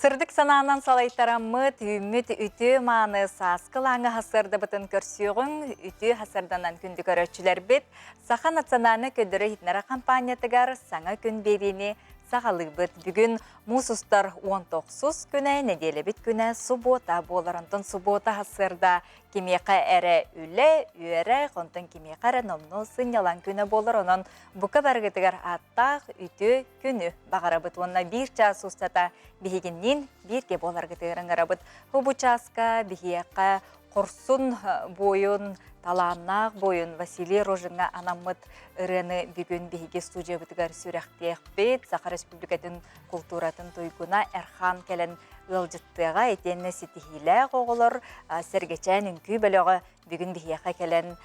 Сырдык санаанан салайтараммыт, үүммүт үтүө мааны сааскы лааҥы сарсыардабытын көрсүөҕүҥ, үтүө сарсыарданан күндү көрөөччүлэрбит, Саха национальнай көрдөрөр-иһитиннэрэр хампаанньатыгар саҥа күн биэриини саҕалыыбыт. Бүгүн муус устар 19 күнэ, нэдиэлэбит күнэ субуота буолар. Онтон субуота сарсыарда кимиэхэ эрэ үлэ, үөрэх, онтон кимиэхэ эрэ номнуо сынньалаҥ күнэ буолар. Онон бука барыгытыгар ааттаах үтүө күнү баҕарабыт уонна биир чаас устата биһигинниин бииргэ буоларгытыгар ыҥырабыт. Бу чааска биһиэхэ хорсун буойун, талааннаах буойун Василий Рожиҥҥа анаммыт ырыаны бүгүн биһиги студиябытыгар сүрэхтиэхпит. Саха Республикатын култууратын туйгуна Эрхан кэлэн ыалдьыттыаҕа итиэннэ ситиһиилээх оҕолор Сэргэчээн үҥкүү бөлөҕө бүгүн биһиэхэ кэлэн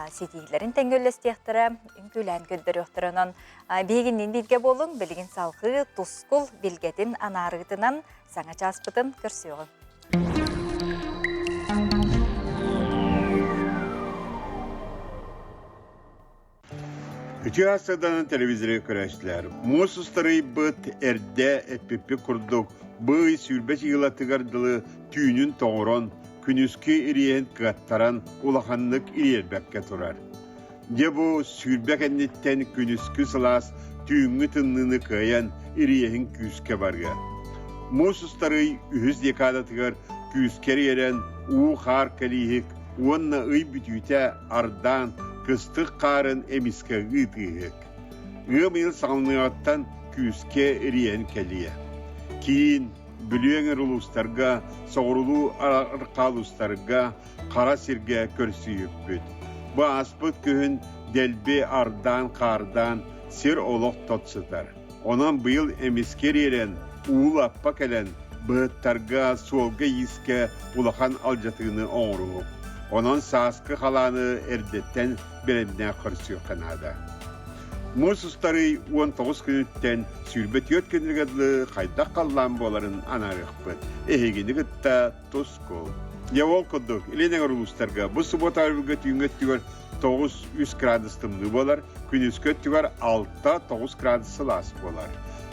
ситиһиилэрин тэҥҥэ үллэстиэхтэрэ, үҥкүүлээн көрдөрүөхтэрэ. Онон биһигинниин бииргэ буолуҥ, билигин салҕыы тускул билгэтин анаарыытынан саҥа чааспытын көрсүөҕүҥ. Үтүө астарданан телевизоры көрөөччүлэр, муус устарыйбыт эрдэ эппиппит курдук, быый 20 сыылатыгар дылы түүнүн тоҥорон, күнүскү ириэһин кыаттаран улаханнык ириэрбэккэ турар. Дьэ бу 20 кэнниттэн күнүскү сылаас түүҥҥү тымныыны кыайан ириэһин күүскэ барыа. Муус устарый үһүс декадатыгар күүскэ ириэрэн уу-хаар кэлииһик уонна ый бүтүүтэ ардаан кыстык хаарын эмискэ ыытыыһык. Ыам ыйын саҕаланыаҕыттан күүскэ ириэн кэлиэ. Киин, Бүлүү эҥэр улуустарга, соҕурулуу арҕаа улуустарга хара сиргэ көрсүһүкпүт. Бу ааспыт күһүн дэлби ардаан-хаардаан сир олох тот сытар. Онон быйыл эмискэ ириэрэн, уу лаппа кэлэн, быһыттарга, суолга-иискэ улахан алдьатыыны оҥоруһук. Онон сааскы халааны эрдэттэн бэлэмнээх көрсүөххэ наада. Муус устарый 19 күнүттэн 24 күнүгэр дылы хайдах халлаан буоларын анаарыахпыт. Эһигини кытта Тускул. Дьэ ол курдук, Илин эҥэр улуустарга бу субуота өрүлгэ түүҥҥү өттүгэр 9-3 градус тымныы буолар, күнүскү өттүгэр 6-9 градус сылаас буолар.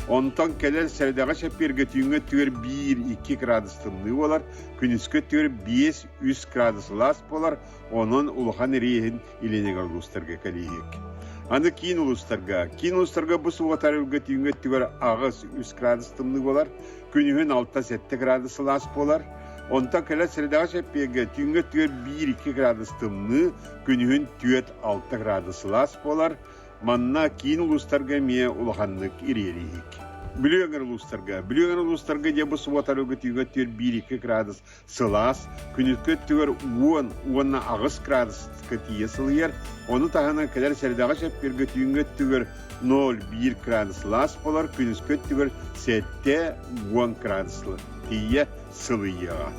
Онтон кэлэр сэрэдэҕэ чэппиэргэ түүҥҥү өттүгэр 1-2 градус тымныы буолар, күнүскү өттүгэр 5-3 градус сылаас буолар, онон улахан ириэһин илин эҥэр улуустарга кэлииһик. Аны киин улуустарга. Киин улуустарга бу субуота өрүлгэ түүҥҥү өттүгэр 8-3 градус тымныы буолар, Күнүһүн 6-7 градус сылаас буолар. Онтон кэлэр средаҕа чэппиэргэ түүҥҥэ өттүгэр 1-2 градус тымныы, күнүһүн 4-6 градус сылаас буолар. Манна киин улуустарга эмиэ улаханнык ириэрииһик. Бүлүү өҥөр улуустарга. Бүлүү өҥөр улуустарга дьэ бу субуотарыга түүҥҥэ өттүгэр 1-2 градус сылаас, күнүскү өттүгэр 10 уонна 8 градуска тиийэ сылыйар. Ону таһынан кэлэр сэрэдэҕэ чэппиэргэ түүҥҥү өттүгэр 0,1 градус сылаас буолар, күнүскү өттүгэр 7-10 градус тиийэ сылыйыаҕа.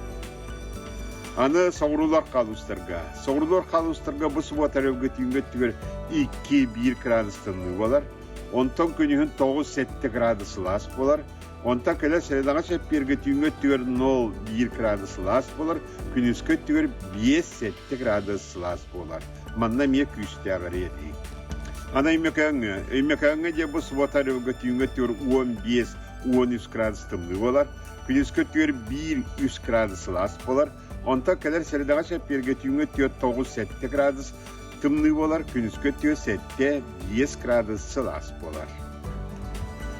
Аны соҕуруулар хаалустарга. Соҕуруулар хаалустарга бу субуота өрөбүлгэ түүҥҥү өттүгэр 2-1 градус тымныы буолар. Онтон күнүһүн 9-7 градус сылаас буолар. Онтон кэлэр сэрэдэҕэ чэппиэргэ түүҥҥү өттүгэр 0,1 градус сылаас буолар, күнүскү өттүгэр 5-7 градус сылаас буолар. Манна эмиэ күүстээх эриэрии. Аны Өймөкөөҥҥө. Өймөкөөҥҥө дьэ бу субуота өрөбүлгэ түүҥҥү өттүгэр 15-13 градус тымныы буолар, күнүскү өттүгэр 1-3 градус сылаас буолар. Онтон кэлэр сэрэдэҕэ чэппиэргэ түүҥҥү өттүгэр 9-7 градус Тымныы буолар, күнүскү өттүгэр 7-5 градус сылаас буолар.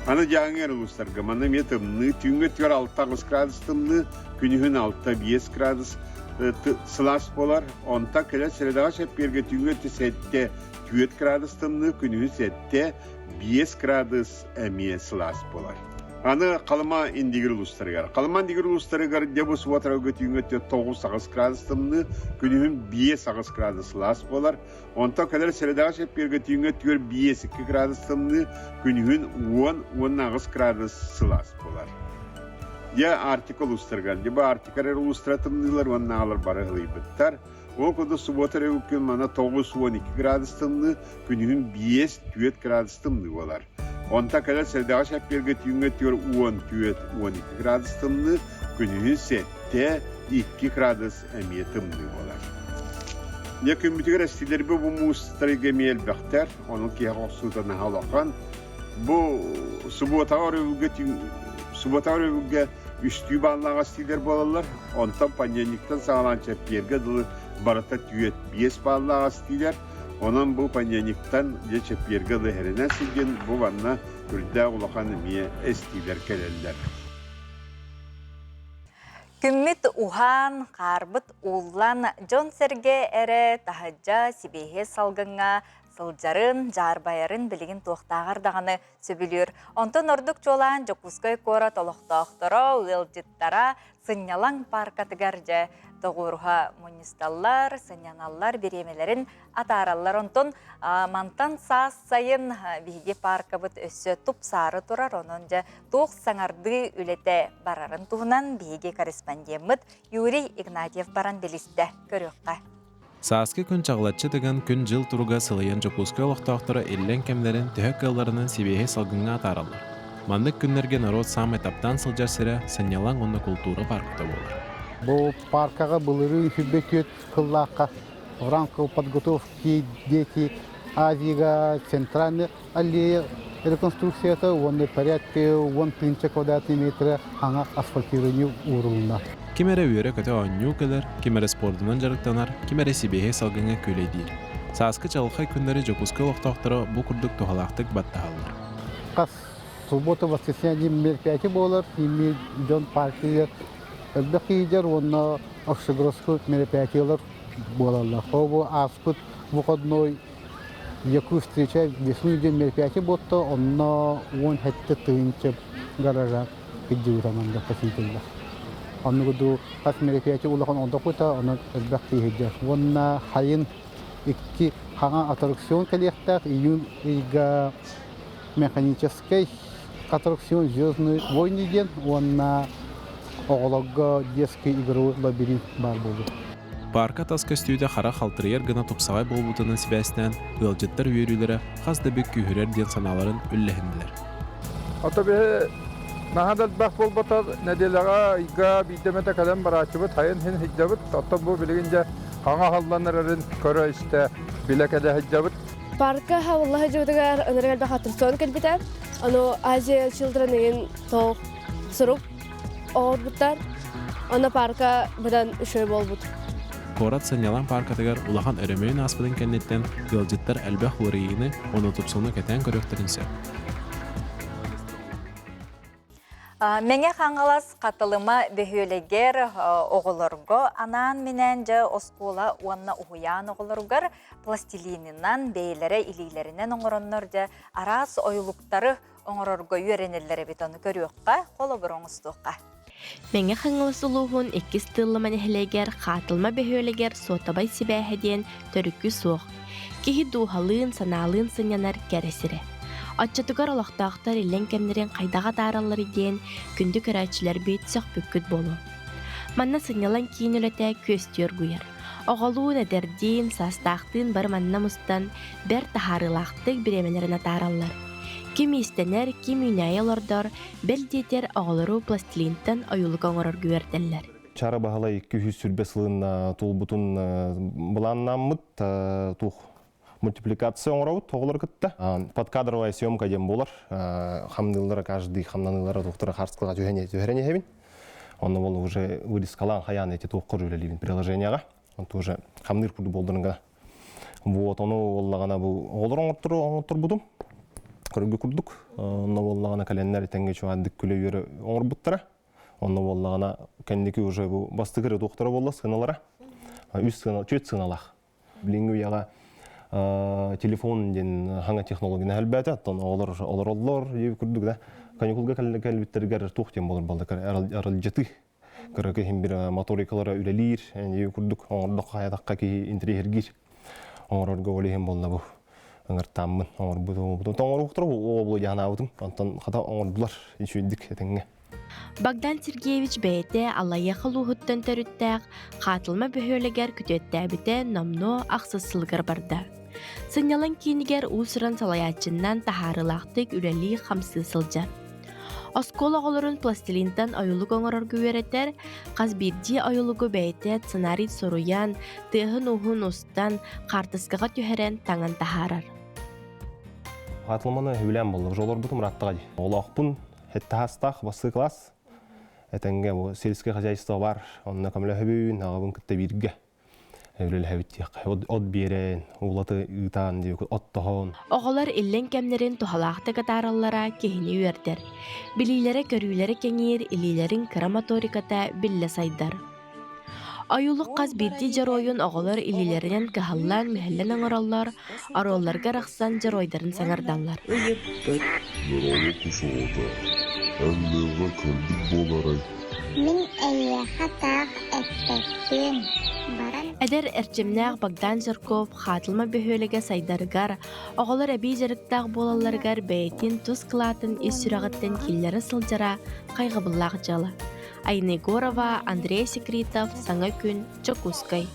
Аны Дьааҥы эр улуустарга манна эмиэ тымныы, түүҥҥү өттүгэр 6-8 градус тымныы, күнүһүн 6-5 градус сылаас буолар. Онтон кэлэр сэрэдэҕэ чэппиэргэ түүҥҥү өттү 7-4 градус тымныы, күнүһүн 7-5 градус эмиэ сылаас буолар. Аны Халыма Индигир улуустарыгар. Халыма Индигир улуустарыгар дьэ бу субуотарга түүҥҥү өттө 9-8 градус тымныы, күнүһүн 5-8 градус сылаас буолар. Онтон кэлэр сэрэдэҕэ чэппиэргэ түүҥҥү өттүгэр 5-2 градус тымныы, күнүһүн 10 уонна 8 градус сылаас буолар. Дьэ Арктика улуустарыгар. Дьэ бу Арктика эрэ улуустара тымныылар уонна аҕалар бары ылыйбыттар. Ол курдук субуота эрэ күн манна 92 градус тымныы, күнүһүн 5-4 градус тымныы буолар. Онтон кэлэр сэрэдэҕэ чэппиэргэ түүҥҥэ өттүгэр 14-12 градус тымныы, күнүһүн 7-2 градус эмиэ тымныы буолар. Дьэ күммүтүгэр эстилэрбэ бу муустарга эмиэ элбэхтэр, онон киһиэхэ охсуута наһаа улахан. Бу субуотаҕа өрөбүлгэ субуотаҕа өрөбүлгэ. үстүү бааллаах эстиилэр буолаллар. Онтон понедельниктан саҕалаан чэппиэргэ дылы барыта түөрт биэс бааллаах эстиилэр. Онон бу понедельниктан дьэ чэппиэргэ дылы эрэнэн сылдьан бу манна үрдээх улахан эмиэ эстиилэр кэлэллэр. Күммүт уһаан, хаарбыт ууллан, дьон-сэргэ эрэ таһырдьа сибиэһэй салгыҥҥа сылдьарын, дьаарбайарын билигин туохтааҕар даҕаны сөбүлүүр. Онтон ордук чуолаан Дьокуускай куорат олохтоохторо, ыалдьыттара сынньалаҥ пааркатыгар дьэ тоҕуоруһа мунньусталлар, сынньаналлар, бириэмэлэрин атаараллар. Онтон мантан саас сайын биһиги пааркабыт өссө тупсаары турар. Онон дьэ туох саҥардыы үлэтэ барарын туһунан биһиги корреспондеммыт Юрий Игнатьев баран билистэ. Көрүөххэ. Сааскы күн чаҕылаччы тыган, күн-дьыл туруга сылыйан Дьокуускай олохтоохторо иллэҥ кэмнэрин төһө кыалларынан сибиэһэй салгыҥҥа атаараллар. Маннык күннэргэ норуот саамай таптаан сылдьар сирэ сынньалаҥ уонна култуура паарката буолар. Бу пааркаҕа былырыын 24 сыллаахха в рамках подготовки дети Азияга центральный аллея реконструкцията уонна порядка 10 тысяча квадратный метра хаҥа асфальтирование уурулунна. Ким эрэ үөрэ-көтө оонньуу кэлэр, ким эрэ спордунан дьарыктанар, ким эрэ сибиэһэй салгыҥҥа күүлэйдиир. Сааскы чаҕылхай күннэри Дьокуускай олохтоохторо бу курдук туһалаахтык баттаһаллар. Хас суббота воскресенье мероприятие буолар, имми дьон партия элбэх киһидэр уонна общегородской мероприятиелар буолаллар. Бу ааспыт выходной Якут встречает весну диэн мероприятие буолта, онно 17 тыһыынча гаража кырдьыбыта манна посетителлэр. Оннугу ду хас мероприятие улахан ондохута, онон элбэх киһи Уонна хайын икки хаҥа аттракцион кэлиэхтээх июнь ыйга механическай аттракцион «Звездные войны» диэн уонна оҕолорго детский игровой лабиринт баар буолуо. Паарка тас көстүүтэ хара халтарыйар гына тупсаҕай буолбутунан сибээстээн, ыалдьыттар үөрүүлэрэ хас да бүк күүһүрэр диэн санааларын үллэһиннилэр. Ото биһи наһаа да элбэх буолбатар, нэдиэлэҕэ, ыйга биирдэ эмэтэ кэлэн барааччыбыт, хайын иһин сылдьабыт. Оттон бу билигин дьэ хаҥа аһыллан эрэрин көрө-истэ, билэ-кэлэ сылдьабыт. Парка хабылла сылдьыбытыгар ынырык элбэх аттракцион кэлбитэ. Ону Азия Children ыйын тоох сурук оҕорбуттар. Онно парка быдан үчүгэй буолбут. Куорат сынньалаҥ пааркатыгар улахан өрөмүөн ааспытын кэнниттэн ыалдьыттар элбэх уларыйыыны уонна тупсууну кэтээн көрүөхтэрин сөп. Мэҥэ Хаҥалас Хатылыма бөһүөлэгэр оҕолорго анаан-минээн дьэ оскуола уонна уһуйаан оҕолоругар пластилинынан бэйэлэрэ илиилэринэн оҥороннор дьэ араас ойулуктары оҥорорго үөрэнэллэр эбит ону көрүөххэ, холобур оҥостуохха. Мэҥэ Хаҥалас улууһун иккис Тыыллыма нэһилиэгэр Хаатылма бөһүөлэгэр суотабай сибээһэ диэн төрүкү суох. Киһи дууһалыын, санаалыын сынньанар кэрэ сирэ. Оччотугар олохтоохтор иллэҥ кэмнэрин хайдах атааралларый диэн күндү көрөөччүлэрбит сөхпүккүт буолуо. Манна сынньалаҥ киин үлэтэ күөстүү оргуйар. Оҕолуун, эдэрдиин, саастаахтыын бары манна мустан, бэрт таһаарыылаахтык бириэмэлэрин атаараллар. Ким иистэнэр, ким үүнээйи олордор, бэл диэтэр оҕолору пластилинтан ойуулук оҥорорго үөрдэллэр. Чара Баһылай 220 сылын туолбутун былааннааммыт туох мультипликация оҥоробут оҕолору кытта. Подкадровая съемка диэн буолар. Хамныыллара каждый хамнаныылара туохтара харскыга түһэн түһэрэн иһэбин. Онно ол уже вырезкалаан хайаан эти туоххор үлэлиибин приложенияҕа. Онто уже хамныыр курдук болдурун гына. Вот ону буоллаҕына бу оҕолор оҥотторбутум. Көрөргө курдук. Онно буоллаҕына кэлэннэр тэҥҥэ чугаардык күлэ-үөрэ оҥорбуттара. Онно буоллаҕына кэнники уже бу бастакы эрэ туохтара буолла сыаналара. Үс сыана, түөрт сыаналаах. Билиҥҥи үйэҕэ телефон диэн хаҥа технологияны элбээтэ. Оттон оҕолор олороллор курдук да. Каникулга кэлбиттэригэр туох диэн буолар баллар аралдьытыы кыракый иһин бир моторикалара үлэлиир курдук оҥордоххо хайатахха киһи интириэһиргиир оҥорорго ол иһин буолла бу ыҥыртааммын оҥорбут оҥорбутум оҥоруохтара оҕобулу дьаһанаабытым онтон хата оҥордулар үчүгэйдик этэҥҥэ. Богдан Сергеевич бэйэтэ Аллайыаха улууһуттан төрүттээх Хаатылма бөһүөлэгэр күтүөттээбитэ номнуо ахсыс сылыгар барда. Сынньалаҥ киинигэр уус-уран салайааччыннан таһаарыылаахтык үлэлии-хамсыы сылдьар. Оскуола оҕолорун пластилинтан ойуулук оҥорорго үөрэтэр, хас биирдии ойуулугу бэйэтэ сценарий суруйан, тыаһын-ууһун устан, хаартыскаҕа түһэрэн таҥан таһаарар. Хаатылманы үһүлээн буолла. Уже олорбутум ырааттаҕа дии. Олоохпун сэттэ саастаах бастакы класс. Этэҥҥэ бу сельское хозяйство бар, онно көмөлөһөбүн, аҕабын кытта бииргэ үлэлэһэбит диэххэ. От биэрэн, уулаты ыытаан диэки оттоһон. Оҕолор иллэҥ кэмнэрин туһалаахтык атаараллара киһини үөрдэр. Билиилэрэ-көрүүлэрэ кэҥиир, илиилэрин кыра моториката биллэ сайдар. Ойуулук хас биирдии дьоруойун оҕолор илиилэринэн кыһаллан-мүһэллэн оҥороллор, оруолларга арахсан дьоруойдарын саҥардаллар. Ыйыппыт. Нөрөлө кус оҕото, эн лыыҕа кэлбит буоларай? Мин эйиэхэ таах эппэппин, баран Эдэр эрчимнээх Богдан Жирков Хаатылма бөһүөлэгэ сайдарыгар, оҕолор эбии дьарыктаах буолалларыгар бэйэтин тус кылаатын ис сүрэҕиттэн киллэрэ сылдьара хайҕабыллаах дьыала. Айна Егорова, Андрей Секритов, Саҥа күн, Дьокуускай.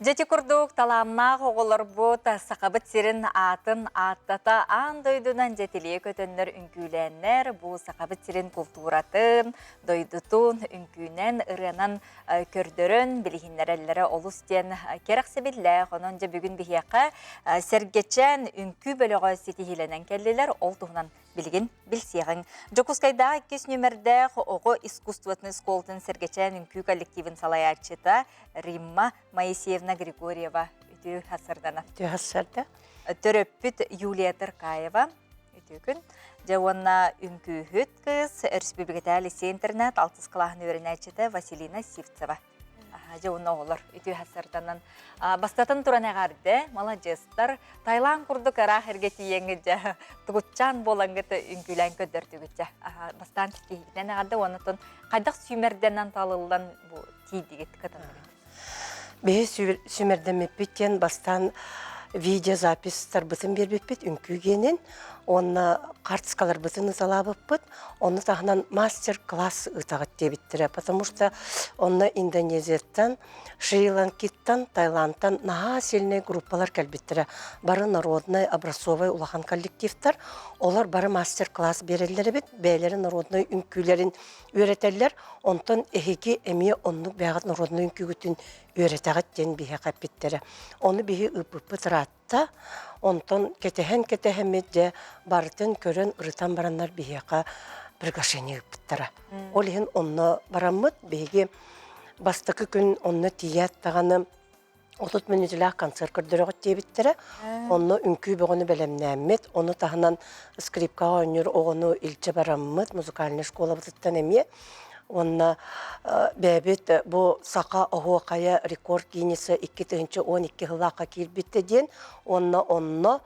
Дьэти курдук талааннаах оҕолорбут Сахабыт сирин аатын ааттата аан дойдунан дьэтилиэ көтөннөр үҥкүүлээннэр бу Сахабыт сирин култууратын, дойдутун үҥкүүнэн, ырыанан көрдөрөн билиһиннэрэллэрэ олус диэн кэрэхсэбиллээх. Онон дьэ бүгүн биһиэхэ Сэргэчээн үҥкүү бөлөҕө ситиһиилэнэн кэллилэр. Ол туһунан билигин билсиэҕиҥ. Дьокуускайдааҕы иккис нүмердээх оҕо искусствотын оскуолатын Сэргэчээн үҥкүү коллективын салайааччыта Римма Моисеевна Григорьева үтүө хассардана. Үтүө хассарда. Төрөппүт Юлия Тыркаева үтүө күн. Дьэ уонна үҥкүүһүт кыыс Өрөспүүбүлүкэтээҕи лицей-интернат алтыс кылааһын үөрэнээччитэ Василина Сивцева. Дьэ уонна оҕолор үтүө сарданан бастатан туран эҕэрдэ, маладьыастар, Таиланд курдук ыраах эргэ тиийэҥҥит дьэ тугутчаан буолаҥҥыт үҥкүүлээн көрдөрдүгүт дьэ. Бастаан ситиһиитинэн эҕэрдэ уонна хайдах сүүмэрдэнэн талыллан бу тиийдигит кытынныгыт? Биһи сүүмэрдэммиппит диэн бастаан видеозаписьтарбытын биэрбиппит үҥкүү гиэнин уонна карточкаларбытын ыталаабыппыт. Ону таһынан мастер-класс ыытаҕыт диэбиттэрэ, потому что онно Индонезияттан, Шри-Ланкиттан, Таиландтан наһаа сильнай группалар кэлбиттэрэ. Бары народнай, образцовай улахан коллективтар. Олор бары мастер-класс биэрэллэр эбит, бэйэлэрин народнай үҥкүүлэрин үөрэтэллэр. Онтон эһиги эмиэ оннук бэйэҕит народнай үҥкүүгүтүн үөрэтэҕит диэн биһиэхэ эппиттэрэ. Ону биһи ыыппыппыт ыраатта. Онтон кэтэһэн-кэтэһэммит дьэ барытын көрөн ырытан бараннар биһиэхэ приглашение ыыппыттара. Ол иһин онно бараммыт биһиги бастакы күн онно тиийээт даҕаны 30 мүнүүтэлээх концерт көрдөрөҕүт диэбиттэрэ. Онно үҥкүү бөҕөнү бэлэмнээммит, ону таһынан скрипкаҕа оонньуур оҕону илдьэ бараммыт музыкальнай школабытыттан эмиэ. Уонна бэйэбит бу саха оһуохайа рекорд Гиннеса 2012 сыллаахха киирбиттэ диэн, уонна онно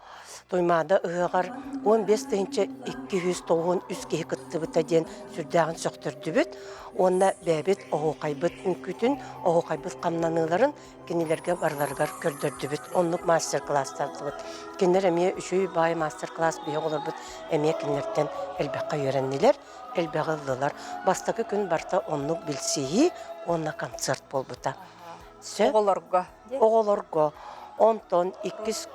Туймаада ыһыаҕар 15 293 киһи кыттыбыта диэн сүрдээҕин сөхтөрдүбүт уонна бэйэбит оһуохайбыт үҥкүүтүн, оһуохайбыт хамнаныыларын кинилэргэ барыларыгар көрдөрдүбүт. Оннук мастер-класстардыбыт. Кинилэр эмиэ үчүгэй баай мастер-класс биһи оҕолорбут эмиэ кинилэртэн элбэххэ үөрэннилэр, элбэҕи ыллылар. Бастакы күн барыта оннук билсиһии уонна концерт буолбута. Сөп. Оҕолорго. Оҕолорго. Онтон иккис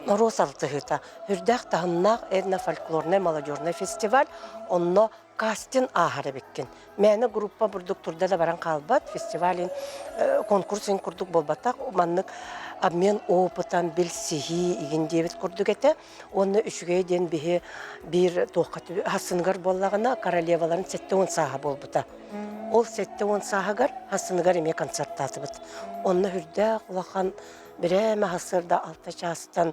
норуот алтыһыыта. Үрдээх таһымнаах этнофольклорнай молодежный фестиваль. Онно кастинг ааһар эбиккин. Мээнэ группа бурдук турда да баран хаалбат. Фестивалин конкурсын курдук буолбатах. Маннык обмен опытом, билсиһии игин диэбит курдук этэ. Уонна үчүгэй диэн биһи биир туохха хассыныгар буоллаҕына королеваларын 70 сааһа буолбута. Ол 70 сааһыгар хассыныгар эмиэ концертаатыбыт. Онно үрдээх улахан бирээмэ сарсыарда алта чаастан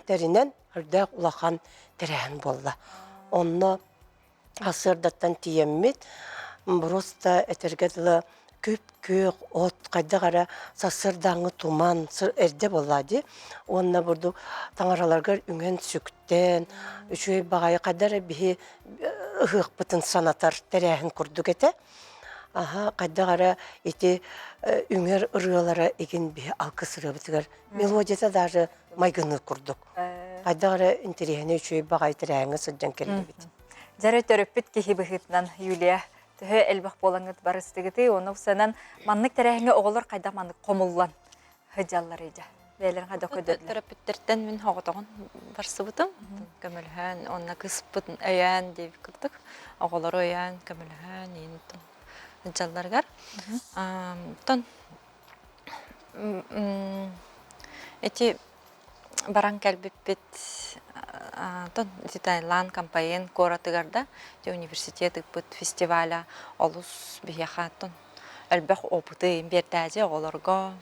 тэринэн үрдээх улахан тэрээһин буолла. Онно сарсыардаттан тиийэммит просто этэргэ дылы күп-күөх от хайдах эрэ сарсыардааҥҥы туман эрдэ буоллаа дии уонна бурдук таҥараларгар үҥэн-сүктэн үчүгэй баҕайы хайдах эрэ биһи ыһыахпытын санатар тэрээһин курдук этэ аһа хайдах эрэ ити үҥэр ырыалара игин биһи алгыс ырыабытыгар мелодията даже майгынныыр курдук. Хайдах эрэ интэриэһинэй үчүгэй баҕайы тэрээһиҥҥэ сылдьан кэллибит. Дьэрэ төрөппүт киһи быһыытынан Юлия төһө элбэх буолаҥҥыт барыстыгытый уонна санан маннык тэрээһиҥҥэ оҕолор хайдах маннык хомуллан сылдьаллар дьэ бэйэлэрин хайдах көрдөрдүлэр Төрөппүттэртэн мин оҕотоҕун барсыбытым көмөлөһөн уонна кыспыт өйөөн диэбит курдук оҕолору өйөөн көмөлөһөн иин сылдьалларыгар тон Ити баран кэлбиппит тон ити Таиланд Кампаен куоратыгар да ити университет ыыппыт фестиваля олус биһиэхэ тон элбэх опыты биэрдээдьи оҕолорго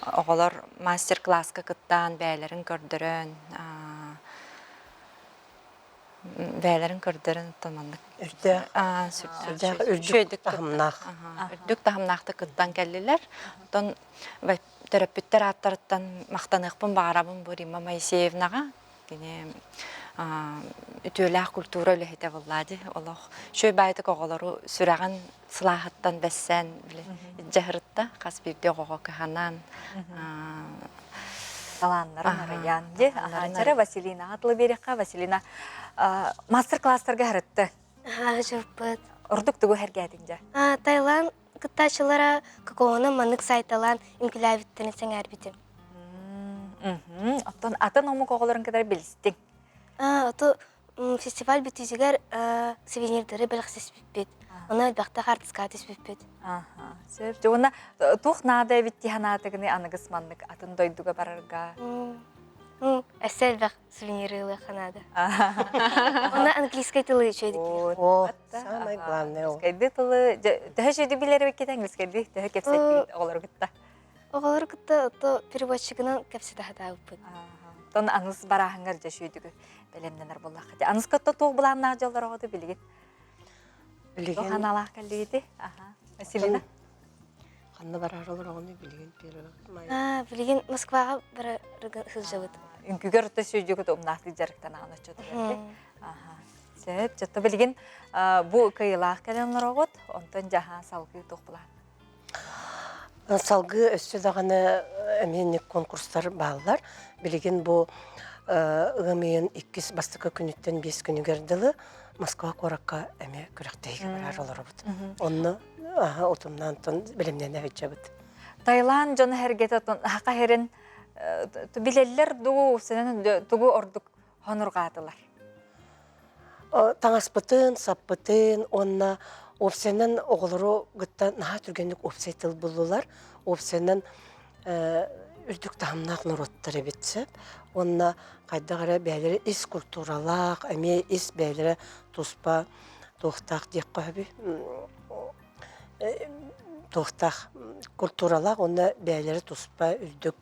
оҕолор мастер-класска кыттаан бэйэлэрин көрдөрөн бэйэлэрин көрдөрөн оттон маннык үрдээх үрдүк таһымнаах үрдүк таһымнаахтык кыттан кэллилэр оттон төрөппүттэр ааттарыттан махтаныахпын баҕарабын бу Римма Моисеевнаҕа кини үтүөлээх культура үлэһитэ буоллаа дии олох үчүгэй баайытык оҕолору сүрэҕин сылааһыттан бэссээн дьаһырытта хас биирдии оҕоҕо кыһанан талааннарын арыйан дии Аһаачара Василинаҕа тылы биэриэххэ Василина мастер-класстарга харытты Аһаачарпыт ордук тугу хэргээтиҥ дьэ Таиланд кыттааччылара какаоны маннык сайталаан үҥкүүлээбиттэрин сэҥээрбитим Оттон атын омук оҕолорун кытары билистиҥ Оту Фестиваль бүтүүтүгэр сувенирдары бэлэхсиспиппит. Ону элбэхтэ хаартыскаҕа түспүппүт. Сөп. Уонна туох наада эбит дии санаатыгыный аныгыс маннык атын дойдуга барарга? Өссө элбэх сувениры ылыахха наада. Онно английскай тылы үчүгэйдик О, самое главное ол. Английскайды тылы төһө үчүгэйдик билэр эбиккит английскайды төһө кэпсэттигит оҕолору кытта? Оҕолору кытта ото переводчигынан кэпсэтэ сатаабыппыт. Тон аныс барааһыҥҥар дьэ шүйдүгү бэлэмнэнэр буоллахха. Аныс кытта туох былааннаах дьоллор оҕото билигин? Билигин Ханалаах кэллигити? Аха. Василина? Ханна бараар олороҕуный билигин первый май? Аа, билигин Москваҕа бара сылдьабыт. Үҥкүүгэр орто сүүрдүүгүт умнаахтык дьарыктанаҕын оччотугар. Аха. Сөп. Чотто билигин бу кыайыылаах кэлэн олороҕут, онтон дьаһаан салгыы туох былаан? Салгыы өссө даҕаны эмиэ конкурстар бааллар. Билигин бу ыам ыйын иккис бастакы күнүттэн биэс күнүгэр дылы Москва куоракка эмиэ күрэхтэһиигэ бараар олоробут. Онно утумнаан бэлэмнэнэ сылдьабыт. Таиланд дьоно сэргэтэ хаха сирин билэллэр дуу, тугу ордук хонурҕаатылар? Таҥаспытын, саппытын уонна уопсайынан оҕолору кытта наһаа түргэнник уопсай тыл буллулар. Уопсайынан үрдүк таһымнаах норуоттар эбит сөп. Уонна хайдах эрэ бэйэлэрэ ис культуралаах, эмиэ ис бэйэлэрэ туспа туохтаах диэххэ сөбүй туохтаах культуралаах уонна бэйэлэрэ туспа үрдүк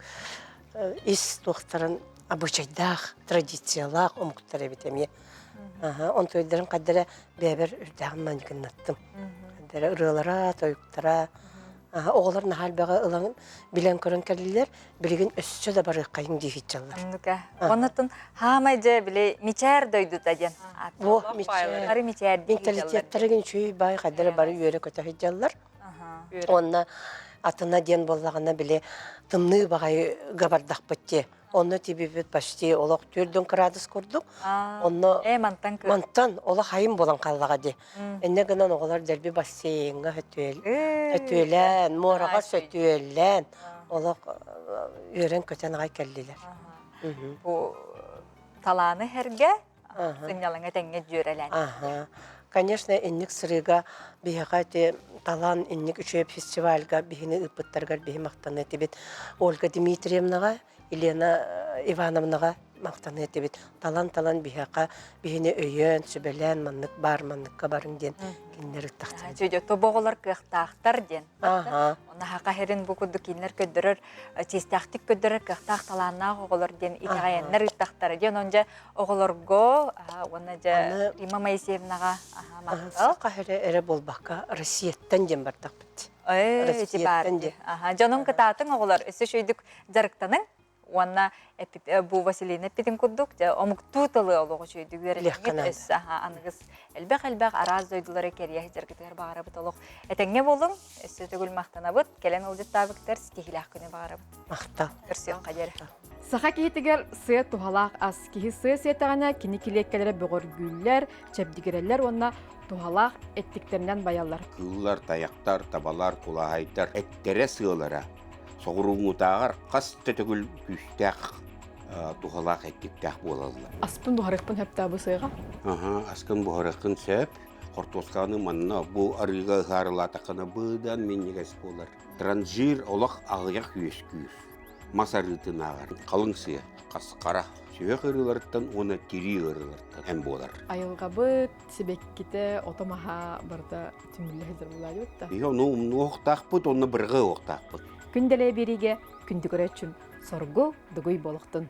ис туохтарын обычайдаах, традициялаах омуктар эбит эмиэ. Онтуйдарын хайдара бэйэбэр үрдээҕин манньыгыннаттым. Хайдара ырыалара, тойуктара, оҕолор наһаа элбэҕи ылан билэн көрөн кэллилэр. Билигин өссө да барыаххайын дии сылдьаллар. Оннука. Оннуттан хаамай дьэ били мичээр дойдута диэн. Во мичээр. Ары мичээр Менталитеттара үчүгэй баай хайдара бары үөрэ көтө сылдьаллар. Уонна атына диэн буоллаҕына били тымныы баҕайыга бардахпыт дии. Онно тибибит почти олох 4 градус курдук. Онно э мантан мантан олох айым буолан хааллаҕа дии. Иннэ гынан оҕолор дэлби бассейҥҥа сөтүөлээн, муораҕа сөтүөлээн олох үөрэн-көтөн аҕай кэллилэр. Бу талааны сэргэ сынньалаҥа тэҥҥэ дьүөрэлээн. Конечно, инник сырыыга биһиэхэ ити талаан инник үчүгэй фестивальга биһини ыыппыттарыгар биһи махтаныа этибит. Ольга Дмитриевнаҕа, Елена Ивановнаҕа махтаныа этибит. Талан-талан биһиэхэ биһини өйөөн, сүбэлээн маннык баар, манныкка барыҥ диэн кинилэр ыттахтара. Чүдьө тобоҕолор кыахтаахтар диэн. Онно хака херин бу курдук кинилэр көрдөрөр, чиэстээхтик көрдөрөр кыахтаах талааннаах оҕолор диэн итэҕэйэннэр ыыттахтара диэн. Онон дьэ оҕолорго уонна дьэ Рима Моисеевнаҕа махтал. Саха эрэ эрэ буолбакка Россияттан диэн бардахпыт. Россияттан диэн. Дьонун кытаатыҥ оҕолор өссө үчүгэйдик дьарыктаныҥ уонна бу Василина эппитин курдук омуктуу тылы олох үчүгэйдик үөрэниҥит өссө аныгыс элбэх-элбэх араас дойдулары кэрийэ сылдьаргытыгар баҕарабыт олох этэҥҥэ буолуҥ өссө төгүл махтанабыт кэлэн ыалдьыттаабыттар ситиһиилээх күнү баҕарабыт махтал көрсүөххэ диэри Саха киһитигэр сыа туһалаах ас. Киһи сыа сиэтэҕинэ кини килиэккэлэрэ бөҕөргүүллэр, чэбдигирэллэр уонна туһалаах эттиктэринэн байаллар. Кыыллар, тайахтар, табалар, кулааһайдар эттэрэ сыалара соҕурууҥҥутааҕар хас да төгүл күүстээх туһалаах эттиктээх буолаллар. Аспын буһарыахпын сөп бу сыаҕа? Аха, аскын буһарыаххын сөп. Хортуосканы манна бу арыыга ыһаарылаатаххына быдан минньигэс буолар. Транжир олох аҕыйах үөскүүр. Мас арыытынааҕар халыҥ сыа, хасхара, сүһүөх ыарыыларыттан уонна тирии ыарыыларыттан эм буолар. Айылҕабыт сибэккитэ, ото-маһа барыта түмүллэ сылдьар буолаайбыт да. Биһи ону умнуохтаахпыт, онно бырҕыахтаахпыт. Күн дэлэ биэриигэ күндү көрөөччүм соргу дугуй болохтун.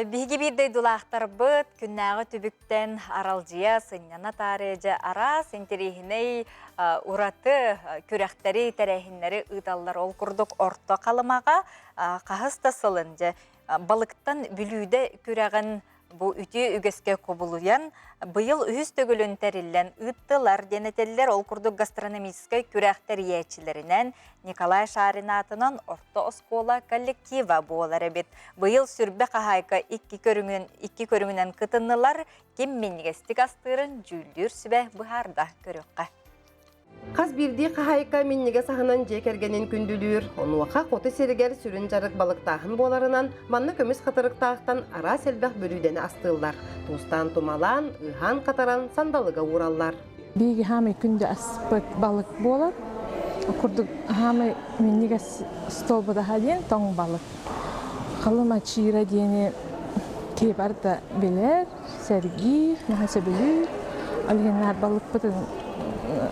Биһиги биир дойдулаахтарбыт күннээҕи түбүктэн аралдьыйа, сынньана таарыйа дьэ араас интэриэһинэй ураты күрэхтэри, тэрээһиннэри ыыталлар. Ол курдук Орто Халымаҕа хаһыс да сылын дьэ балыктан бүлүүдэ күрэҕин Бу үтүө үгэскэ кубулуйан, быйыл үһүс төгүлүн тэриллэн ыыттылар диэн этэллэр. Ол курдук гастрономическай күрэх тэрийээччилэринэн Николай Шарин аатынан орто оскуола коллектива буолар эбит. Быйыл сүрбэ хаһаайка икки көрүҥүн икки көрүҥүнэн кытыннылар. Ким минньигэстик астыырын дьүүллүүр сүбэ быһаарда көрүөххэ. Хас биирдии хаһаайка минньигэс аһынан дьиэ кэргэнин күндүлүүр. Онуоха хоту сиригэр сүрүн дьарык балыктааһын буоларынан, манна көмүс хатырыктаахтан араас элбэх бүлүүдэни астыыллар. Туустаан тумалаан, ыһан-хатаран сандалыга уураллар. Биһиги хаамай күндү аспыт балык буолар. Курдук хаамай минньигэс столбудаһа диэн тоҥ балык. Халыма чиира диэни киһи барыта билэр. сэргиир, наһаа сөбүлүүр. Ол иһин наар балыкпытын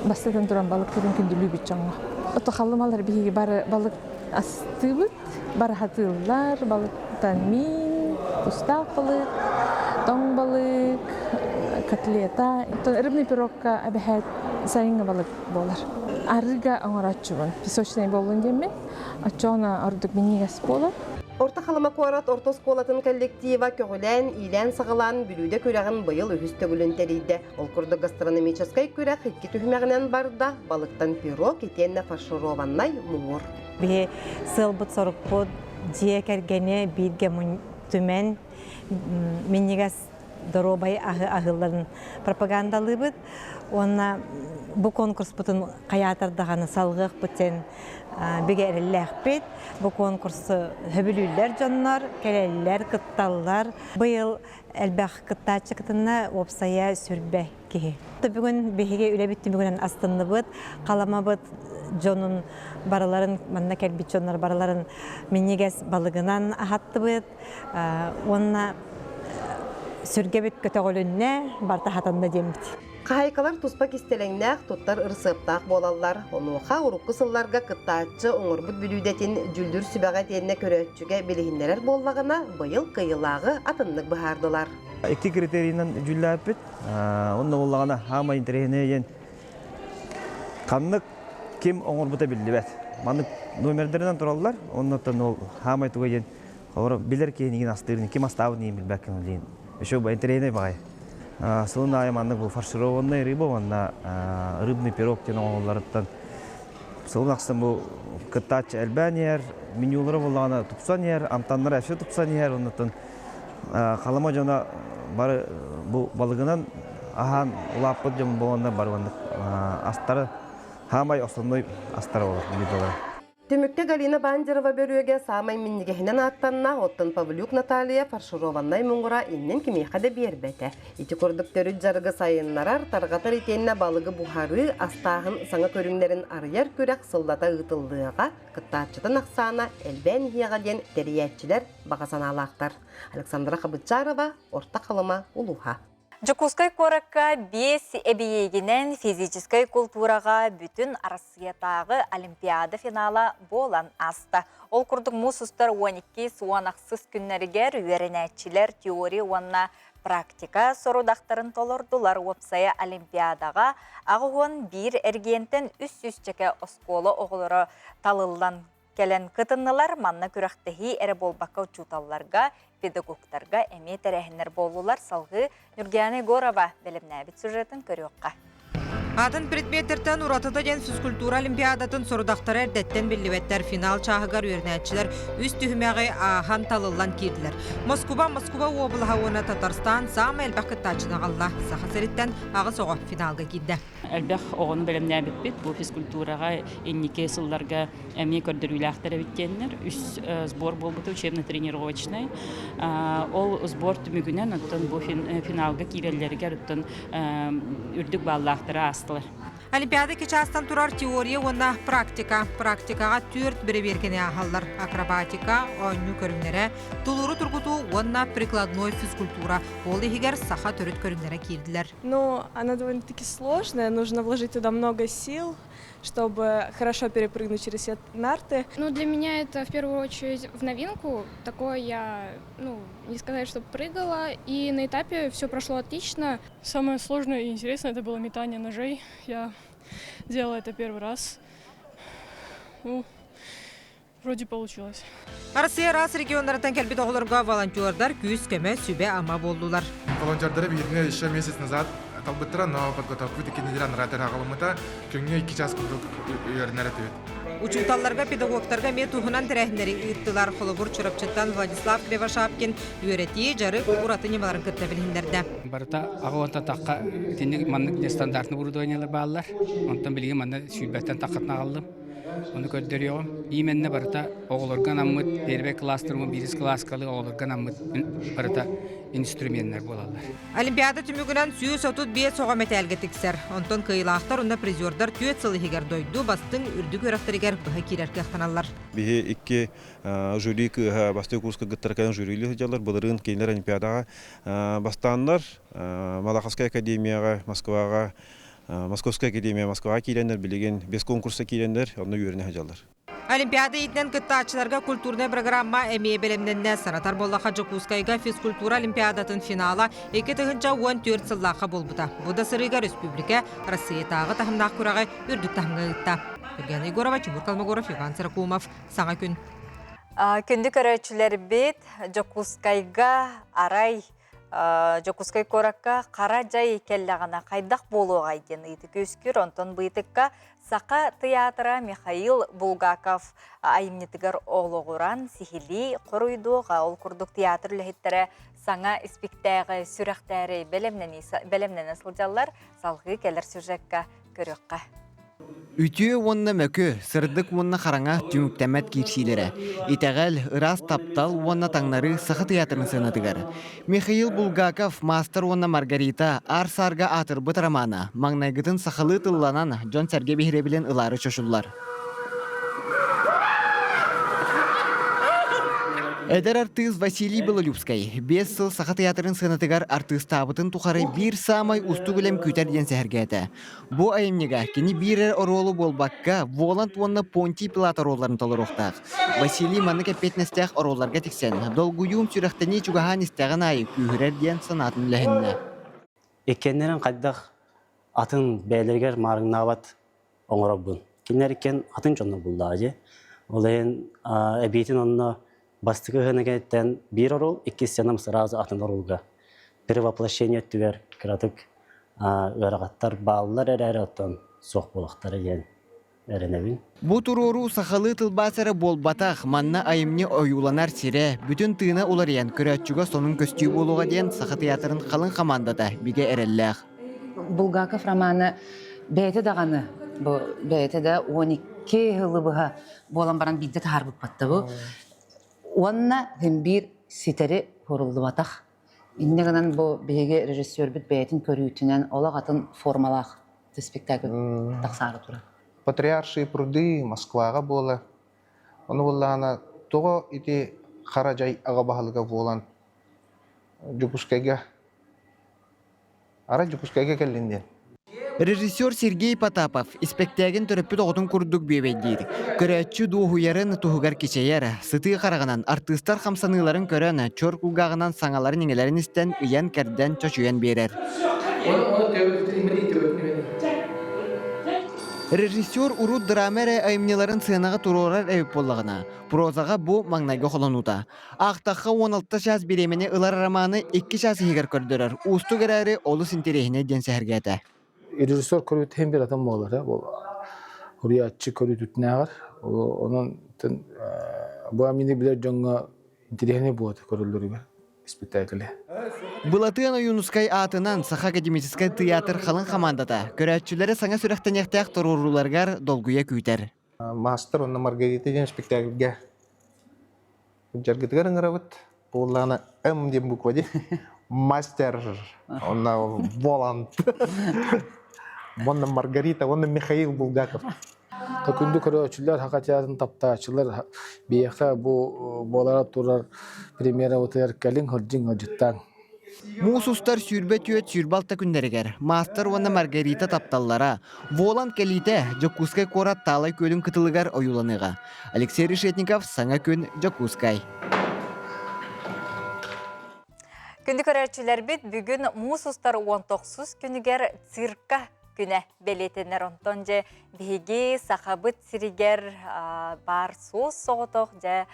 бастатан туран балыкпытын күндүлүүбүт дьоҥҥо. Ото халымалар биһиги бары балык астыыбыт, бары хатыыллар, балыктан миин, тустаах балык. Тоҥ балык, котлета, рыбный пирогка эбэһээт сайыҥҥы балык буолар. Арыыга оҥорооччубун. Песочный буоллун диэммин. Оччоҕуна ордук минньигэс буолар. Орто Халыма куорат орто оскуолатын коллектива көҕүлээн, иилээн-саҕалаан бүлүүдэ күрэҕин быйыл үһүс төгүлүн тэрийдэ. Ол курдук гастрономическай күрэх икки түһүмэҕинэн барда, балыктан пирог итиэннэ фаршированнай муҥур. Биһи сыалбыт-сорукпут дьиэ кэргэни бииргэ түмэн минньигэс доруобай аһы аһыылларын пропагандалыыбыт уонна бу конкурспутун хайаатар даҕаны салҕыахпыт диэн бигэ эрэллээхпит. Бу конкурсу сөбүлүүллэр дьоннор, кэлэллэр, кытталлар. Быйыл элбэх кыттааччы кытынна, уопсайа сүрбэ киһи. Бүгүн биһиги үлэбит түмүгүнэн астынныбыт, халамабыт дьонун барыларын, манна кэлбит дьоннор барыларын минньигэс балыгынан аһаттыбыт уонна сүргэбит көтөҕүлүннэ, барыта хатанна диэммит. Хаһайкалар туспа кистэлэҥнээх туттар ырысыаптаах буолаллар. Онуоха урукку сылларга кыттааччы оҥорбут бүлүүдэтин дьүүллүүр сүбэҕэ итиэннэ көрөөччүгэ билиһиннэрэр буоллаҕына, быйыл кыайыылааҕы атыннык быһаардылар. Икки критерийинэн дьүүллээппит. Онно буоллаҕына хаамай интэриэһинэй диэн ханнык ким оҥорбута биллибэт. Маннык номердарынан тураллар. Оннуттан ол хаамай туга диэн Олор билэр киһинигин астыырын, ким астаабытын иһин билбэккин диин. Еще интэриэһинэй баҕайы. Сылын аайы маннык бу фаршированная рыба уонна рыбный пирог диэн оҥоһулларыттан сылын ахсын бу кыттааччы элбээн иһэр, менюлара буоллаҕына тупсан иһэр, амтаннара өссө тупсан иһэр, оннуттан Халыма дьоно бары бу балыгынан аһаан улааппыт дьон буоланнар бары маннык астары хаамай основной астара болар блюдолара. Түмүккэ Галина Бандерова бөрүөгэ саамай минньигэһинэн ааттанна, оттон Павлюк Наталья фаршированнай муҥура иннин кимиэхэ да биэрбэтэ. Ити курдук төрүт дьарыгы сайыннарар, тарҕатар итиэннэ балыгы буһарыы, астааһын саҥа көрүҥнэрин арыйар күрэх сыллата ыытыллыаҕа, кыттааччытын ахсаана элбээн иһиэҕэ диэн тэрийээччилэр баҕа санаалаахтар. Александра Хабытчарова, Орто Халыма улууһа. Дьокуускай куоракка биэс эбийиэгинэн физическэй култуураҕа бүтүн Арассыйатааҕы Олимпиада финала буолан ааста. Ол курдук муус устар 12 суон ахсыс күннэригэр үөрэнээччилэр теория уонна практика сорудахтарын толордулар. Уопсайа Олимпиадаҕа 81 эргиэнтэн 300 чэкэ оскуола оҕолоро талыллан кэлэн кытыннылар. Манна күрэхтэһии эрэ буолбакка учууталларга, педагогтарга эмиэ тэрээһиннэр буоллулар. Салгыы Нюргиана Егорова бэлэмнээбит сюжетын көрүөххэ. Атын предметтэртэн уратыта диэн физкультура олимпиадатын сорудахтара эрдэттэн биллибэттэр. Финал чааһыгар үөрэнээччилэр үс түһүмэҕи ааһан талыллан киирдилэр. Москуба, Москуба уобалаһа уонна Татарстан саамай элбэх кыттааччыны аҕалла. Саха сириттэн аҕыс оҕо финалга киирдэ. Элбэх оҕону бэлэмнээбиппит. Бу физкультураҕа инники сылларга эмиэ көрдөрүүлээхтэр эбит диэннэр үс сбор буолбута учебно-тренировочный. Ол сбор түмүгүнэн оттон бу финалга киирэллэригэр оттон үрдүк бааллаахтары аастылар. Олимпиада икки чаастан турар теория уонна практика. Практикаҕа түөрт бэрэбиэркэни ааһаллар. Акробатика, оонньуу көрүҥнэрэ, тулууру тургутуу уонна прикладной физкультура. Ол иһигэр саха төрүт көрүҥнэрэ киирдилэр. Ну, она довольно-таки сложная, нужно вложить туда много сил, чтобы хорошо перепрыгнуть через все нарты. Ну, для меня это в первую очередь в новинку. Такое я, ну, не сказать, что прыгала. И на этапе все прошло отлично. Самое сложное и интересное это было метание ножей. Я делала это первый раз. Ну, вроде получилось. Россия араас регионнарыттан кэлбит оҕолорго волонтердар күүс-көмө, сүбэ-ама буоллулар. Волонтердары биһигини еще месяц назад талбыттара, но подготовкабыт икки неделя анараа аҕалыммыта. Күҥҥэ икки час курдук үөрэнэр этибит. Учууталларга, педагогтарга эмиэ туһунан тэрээһиннэри ыыттылар. Холобур, Чурапчыттан Владислав Кривошапкин үөрэтии, дьарык ураты ньымаларын кытта билиһиннэрдэ. Барыта аҕа тахха итинник маннык нестандартный оборудованиелар бааллар. Онтон билигин манна сүүрбэттэн таххатын аҕаллым. Ону көрдөрүөҕүм. Именно барыта оҕолорго анаммыт первый класстарым, биирис кылааскалы оҕолорго анаммыт барыта инструменнар буолаллар. Олимпиада түмүгүнэн 135 оҕо мэтээлгэ тиксэр. Онтон кыайыылаахтар уонна призердар түөрт сыл иһигэр дойду бастыҥ үрдүк үөрэхтэригэр быһа киирэр кыахтаналлар. Биһи икки жюри кыыһа бастакы курска кыттар кэлэн жюрилии сылдьаллар. Былырыын кинилэр Олимпиадаҕа бастааннар Малаховскай академияҕа Москваҕа Московскай академия Москваҕа киирэннэр билигин без конкурса киирэннэр онно үөрэнэ сылдьаллар. Олимпиада иитинэн кыттааччыларга культурнай программа эмиэ бэлэмнэннэ. Санатар буоллахха, Дьокуускайга физкультура олимпиадатын финала 2014 сыллаахха буолбута. Бу да сырыыга республика Россиятааҕы таһымнаах күрэҕи үрдүк таһымҥа ыытта. Евгения Егорова, Тимур Колмогоров, Иван Сорокумов. Саҥа күн. Күндү көрөөччүлэрбит, Дьокуускайга арай Дьокуускай куоракка хара дьай кэллэҕинэ хайдах буолуоҕай диэн ыйытык үөскүүр. Онтон быйытыкка Саха тыйаатыра Михаил Булгаков айымньытыгар олоҕуран сиһилии хоруйдуоҕа. Ол курдук театр үлэһиттэрэ саҥа испиктээҕи сүрэхтээри бэлэмнэнэ сылдьаллар. Салҕыы кэлэр сюжекка көрүөххэ. Үтүө уонна мөкү, сырдык уонна хараҥа түмүктэммэт киирсиилэрэ. Итэҕэл, ыраас таптал уонна таҥнарыы Саха тыйаатырын сыанатыгар. Михаил Булгаков «Маастар уонна Маргарита» аар-саарга аатырбыт романа маҥнайгытын сахалыы тылланан дьон-сэргэ биһирэбилин ылаары чочуллар. Эдэр артыыс Василий Белолюбскай 5 сыл Саха тыйаатырын сыанатыгар артыыстаабытын тухары биир саамай уустук үлэм күүтэр диэн сэһэргээтэ. Бу айымньыга кини биир эрэ оруолу буолбакка, Воланд уонна Понтий Пилат оруолларын толоруохтаах. Василий маннык эппиэтинэстээх оруолларга тиксэн, долгуйуум сүрэхтэнии чугаһаан истэҕин аайы күүһүрэр диэн санаатын үлэһиннэ. Иккиэннэрин хайдах атын бэйэлэригэр маарыҥнаабат оҥоробун. Кинилэр иккиэн атын дьоннор буллаҕа дии. Ол иһин эбиитин онно бастакы ыһыына кэнниттэн биир оруол, иккис сценам сразу атын оруолга перевоплощение өттүгэр кыратык ыарахаттар бааллар эрээри оттон суох буолуохтара диэн эрэнэбин. Бу туруоруу сахалыы тылбаас эрэ буолбатах, манна айымньы ойууланар сирэ, бүтүн тыына уларыйан көрөөччүгэ сонун көстүү буолуоҕа диэн Саха тыйаатырын халыҥ хамаандата бигэ эрэллээх. Булгаков романа бэйэтэ даҕаны бу бэйэтэ да 12 сылы быһа буолан баран биирдэ таһаарбыппатта бу. Уонна син биир ситэри суруллубатах. Инньэ гынан бу биһиги режиссербүт бэйэтин көрүүтүнэн олох атын формалаах спектакль тахсаары турар. Патриаршие пруды Москваҕа буола. Ону буоллаҕына тоҕо ити хара дьай аҕа баһылыга буолан Дьокуускайга Арай Дьокуускайга кэллин диэн. Режиссер Сергей Потапов испэктээгин төрөппүт оҕотун курдук бүөбэйдиир. Көрөөччү дуоһуйарын туһугар кичэйэр, сытыы хараҕынан артыыстар хамсаныыларын көрөн, чор кулгааҕынан саҥаларын-иҥэлэрин истэн, ыйан-кэрдэн, чочуйан биэрэр. Режиссер урут драма эрэ айымньыларын сыанаҕа туруорар эбит буоллаҕына, прозаҕа бу маҥнайгы холонуута. Аахтахха 16 чаас бириэмэни ылар романы 2 чаас иһигэр көрдөрөр уустук эрээри олус интэриэһинэй диэн сэһэргээтэ. Режиссер көрүүтэ иһин бир атын буолар, суруйааччы көрүүтүтүнээҕэр. Онон бу мини билэр дьоҥҥо интэриэһинэй буолар көрөллөрүгэр испэктээкили. Былатыан Ойуунускай аатынан Саха академическай тыйаатыр халыҥ хамаандата көрөөччүлэри саҥа сүрэхтэниэхтээх туруорууларыгар долгуйа күүтэр. Маастар уонна Маргарита диэн спектакльга Дьаргытыгар ыҥырабыт. Буоллаҕына М диэн буква дии. Мастер. Онно Воланд. Уонна Маргарита, уонна Михаил Булгаков. Күндү көрөөччүлэр, Саха театрын таптааччылар биһиэхэ бу буолара турар премьерабытыгар кэлиҥ, сылдьыҥ, ыалдьыттааҥ. Муус устар 24-26 күннэригэр Маастар уонна Маргарита тапталлара Воланд кэлиитэ Дьокуускай куорат Таалай күөлүн кытылыгар ойууланыаҕа. Алексей Решетников, Саҥа күн, Дьокуускай. Күндү көрөөччүлэрбит бүгүн муус устар 19 күнүгэр цирка күнэ бэлиэтэнэр. Онтон дьэ биһиги Сахабыт сиригэр баар суос соҕотох дьэ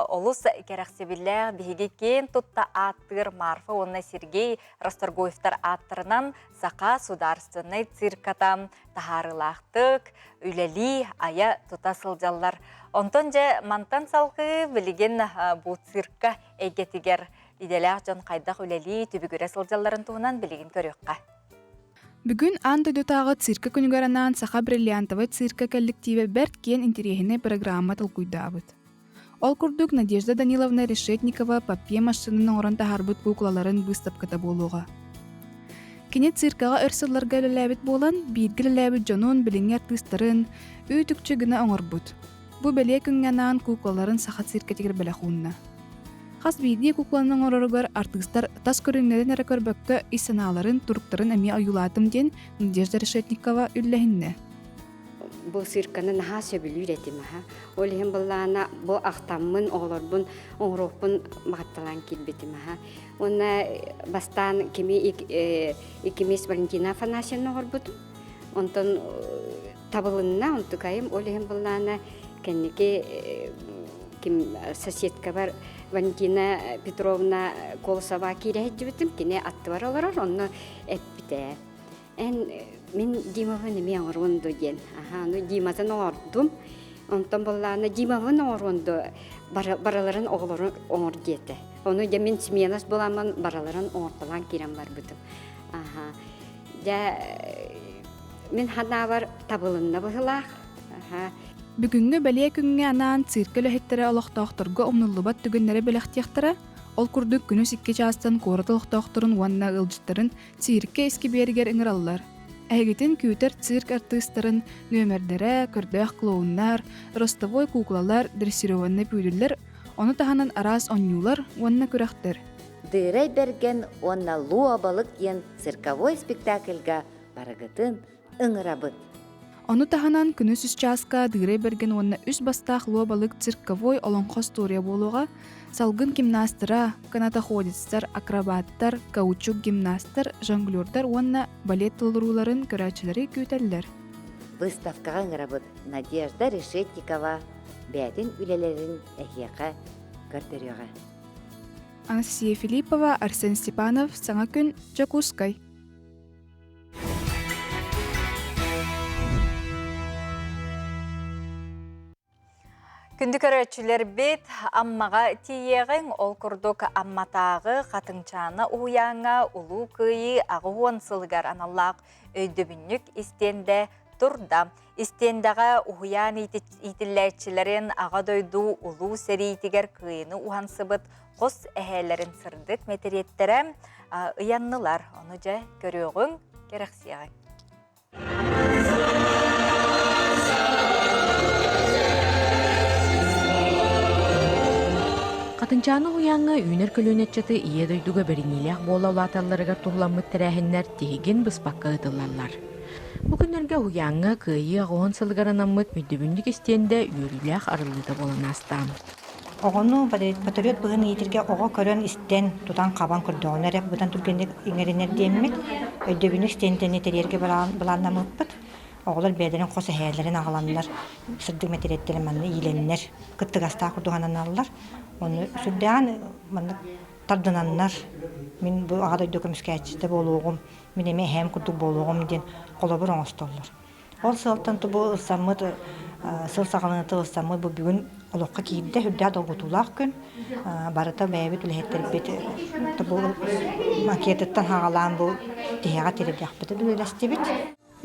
олус кэрэхсэбиллээх биһиги киэн тутта ааттыыр Марфа уонна Сергей Расторгуевтар ааттарынан Саха судаарственнай цирката таһаарыылаахтык үлэлии айа тута сылдьаллар. Онтон дьэ мантан салгыы билигин бу цирка эйгэтигэр идэлээх дьон хайдах үлэлии түбүгүрэ сылдьалларын туһунан билигин көрүөххэ. Бүгүн аан дойдутааҕы циркэ күнүгэр анаан Саха бриллиантовай циркэ кэлликтиибэ бэрт киэн интэриэһинэй программа толкуйдаабыт. Ол курдук Надежда Даниловна Решетникова папье массыынаны оҥорон таһаарбыт куукулаларын быыстапката буолуоҕа. Кини циркэҕэ өр сылларга үлэлээбит буолан, бииргэ үлэлээбит дьонун, билиҥҥи артыыстарын үүт-үкчү гына оҥорбут. Бу бэлиэ күҥҥэ анаан куукулаларын Саха циркэтигэр бэлэх уунна. Хас биирдии куукуланы оҥороругар артыыстар тас көрүҥнэрин эрэ көрбөккө, ис санааларын, туруктарын эмиэ ойуулаатым диэн Надежда Решетникова үллэһиннэ. бу цирканы наһаа сөбүлүүр этим аха. Ол иһин былаана бу ахтаммын оҕолорбун оҥоруохпун баҕатталаан киирбитим аха. Уонна бастаан кими иккимис Валентина Афанасьевна оҥорбутум. Онтон табылынна онтукайым ол иһин былаана кэнники ким соседкабар Валентина Петровна Колосова киирэ сылдьыбытым кини аттыбар олорор онно эппитэ эн мин Димабын эмиэ оҥоруон дуо диэн аха ну Диматын оҥордум онтон буоллаана Димабын оҥоруон дуо барыларын оҕолорун оҥор диэтэ ону дьэ мин сменас буоламмын барыларын оҥортолоон киирэн барбытым аха дьэ мин ханаабар табылынна быһылаах аха Бүгүҥҥү бэлиэ күҥҥэ анаан циркэ үлэһиттэрэ олохтоохторго умнуллубат түгэннэри бэлэхтиэхтэрэ. Ол курдук күнүс икки чаастан куорат олохтоохторун уонна ыалдьыттарын циркэ искибиэригэр ыҥыраллар. Эһигитин күүтэр цирк артыыстарын нүөмэрдэрэ, көрдөөх клоуннар, ростовой куукулалар, дрессированнай пүүдүллэр, ону таһынан араас оонньуулар уонна күрэхтэр. Дыырай Бэргэн уонна Луо Балык диэн цирковой спектакльга барыгытын ыҥырабыт. Ону таһынан күнүс үс чааска Дыырай Бэргэн уонна үс бастаах Луо Балык цирковой олоҥхо остуоруйа буолуоҕа, салгын гимнастара, канатоходецтар, акробаттар, каучук гимнастар, жонглердар уонна балет толорууларын көрөөччүлэри күүтэллэр. Выставкаҕа ыҥырабыт Надежда Решетникова бэйэтин үлэлэрин эһиэхэ көрдөрүөҕэ. Анастасия Филиппова, Арсен Степанов, Саҥа күн, Дьокуускай. Күндү көрөөччүлэрбит, Аммаҕа тиийиэҕиҥ, ол курдук Амматааҕы Хатыҥчаана уһуйааҥҥа Улуу Кыайыы 80 сылыгар аналлаах өйдөбүнньүк истиэндэ турда. Истиэндэҕэ уһуйаан иитиллээччилэрин Аҕа дойду Улуу сэриитигэр кыайыыны уһансыбыт хос эһээлэрин сырдык мэтириэттэрэ ыйаннылар. Ону дьэ көрүөҕүҥ, кэрэхсиэҕиҥ. Хатынчааны уһуйааҥҥа үүнэр көлүөнэ ыччаты Ийэ дойдуга бэриниилээх буола улааталларыгар туһуламмыт тэрээһиннэр тиһигин быспакка ыытыллаллар. Бу күннэргэ уһуйааҥҥа Кыайыы аҕыһын сылыгар анаммыт өйдөбүнньүк истиэндэ үөрүүлээх арыллыыта буолан ааста. Оҕону патриот быһыыны иитэргэ оҕо көрөн-истэн, тутан-хабан көрдөҕүнэ эрэ быдан түргэнник иҥэринэр диэммит, өйдөбүнньүк стендэни тэрийэргэ былааннаммыппыт. Оҕолор бэйэлэрин хос эһээлэрин аҕаланнар, сырдык мэтириэттэрин манна иилэннэр, кыттыгастаах курдук ананаллар. Ону сүрдээҕин маннык тардынаннар, мин бу Аҕа дойду көмүскээччитэ буолуоҕум, мин эмиэ эһээм курдук буолуоҕум диэн холобур оҥостоллор. Ол сыалтан бу ылсаммыт сыл саҕаланыыта ылсаммыт бу бүгүн олоххо киирдэ, үрдээх долгутуулаах күн. Барыта бэйэбит үлэһиттэрбит бу макетыттан хаҕалаан бу тиһэҕэ тириэрдиэхпитин үлэлэстибит.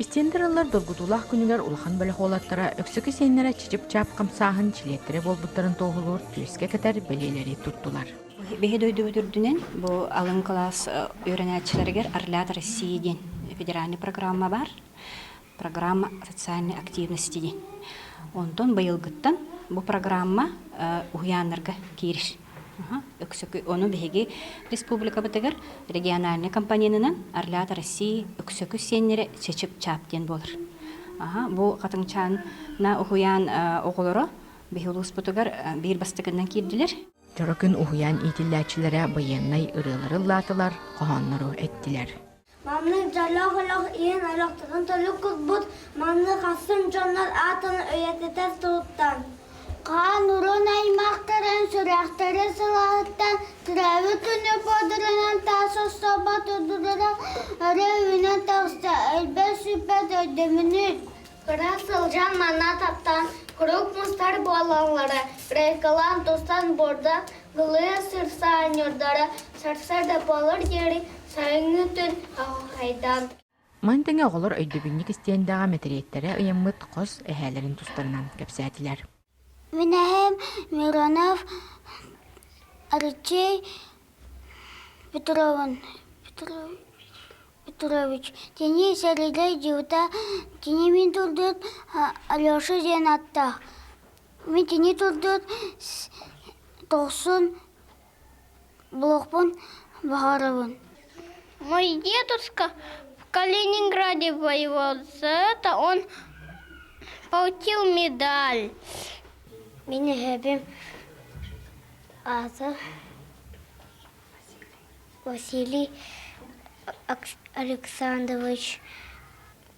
Истиэндэр ыллар долгутуулаах күнүгэр улахан бөлөх уолаттара Өксөкү сиэннэрэ чичип-чаап хамсааһын чилиэттэрэ буолбуттарын туоһулуур түөскэ кэтэр бэлиэлэри туттулар. Биһи дойдубут үрдүнэн бу алын кылаас үөрэнээччилэригэр Орлят России диэн федеральный программа бар. Программа социальной активности диэн. Онтон быйылгыттан бу программа уһуйааннарга киирэр. Өксөкү ону биһиги республикабытыгар региональный компоненынан Орлята России Өксөкү сиэннэрэ Чэчип-Чаап диэн буолар. Бу Хатыҥчаана уһуйаан оҕолоро биһи улууспутугар биир бастакынан киирдилэр. Дьоро күн уһуйаан иитиллээччилэрэ байыаннай ырыалары ыллаатылар, хоһооннору эттилэр. Маннык дьоллоох олох иһин олохторун толук курбут, маннык ахсын дьоннор аатын үйэтитэр туһуттан. Хаан урун аймахтарын сүрэхтэрин сылааһыттан төрөөбүт күнү бодурунан таас остуолба турдуран өрө үүнэн таҕыста өлбөт-сүппэт өйдөбүнү Кыра сылдьан манна таптаан куруук мустар буолаллара, рейкалаан тустан буорда Былыа сырсаанньырдара сарсыарда буолар диэри сайыҥҥы күн аҕыйдаан Маны тэҥэ оҕолор өйдөбүнньүк истиэндэҕэ мэтириэттэрэ ыйаммыт хос эһээлэрин тустарынан кэпсээтилэр. Мин эһэм Миронов Алексей Петровын Петрович кини сэрилэй дьыбыта кини мин турдут Алеша диэн аттаах Мин кини турдут тохсун буолуохпун баҕарабын. Мой дедушка в Калининграде воевал. За это он Получил медаль. Мин эһэбим аата Василий Александрович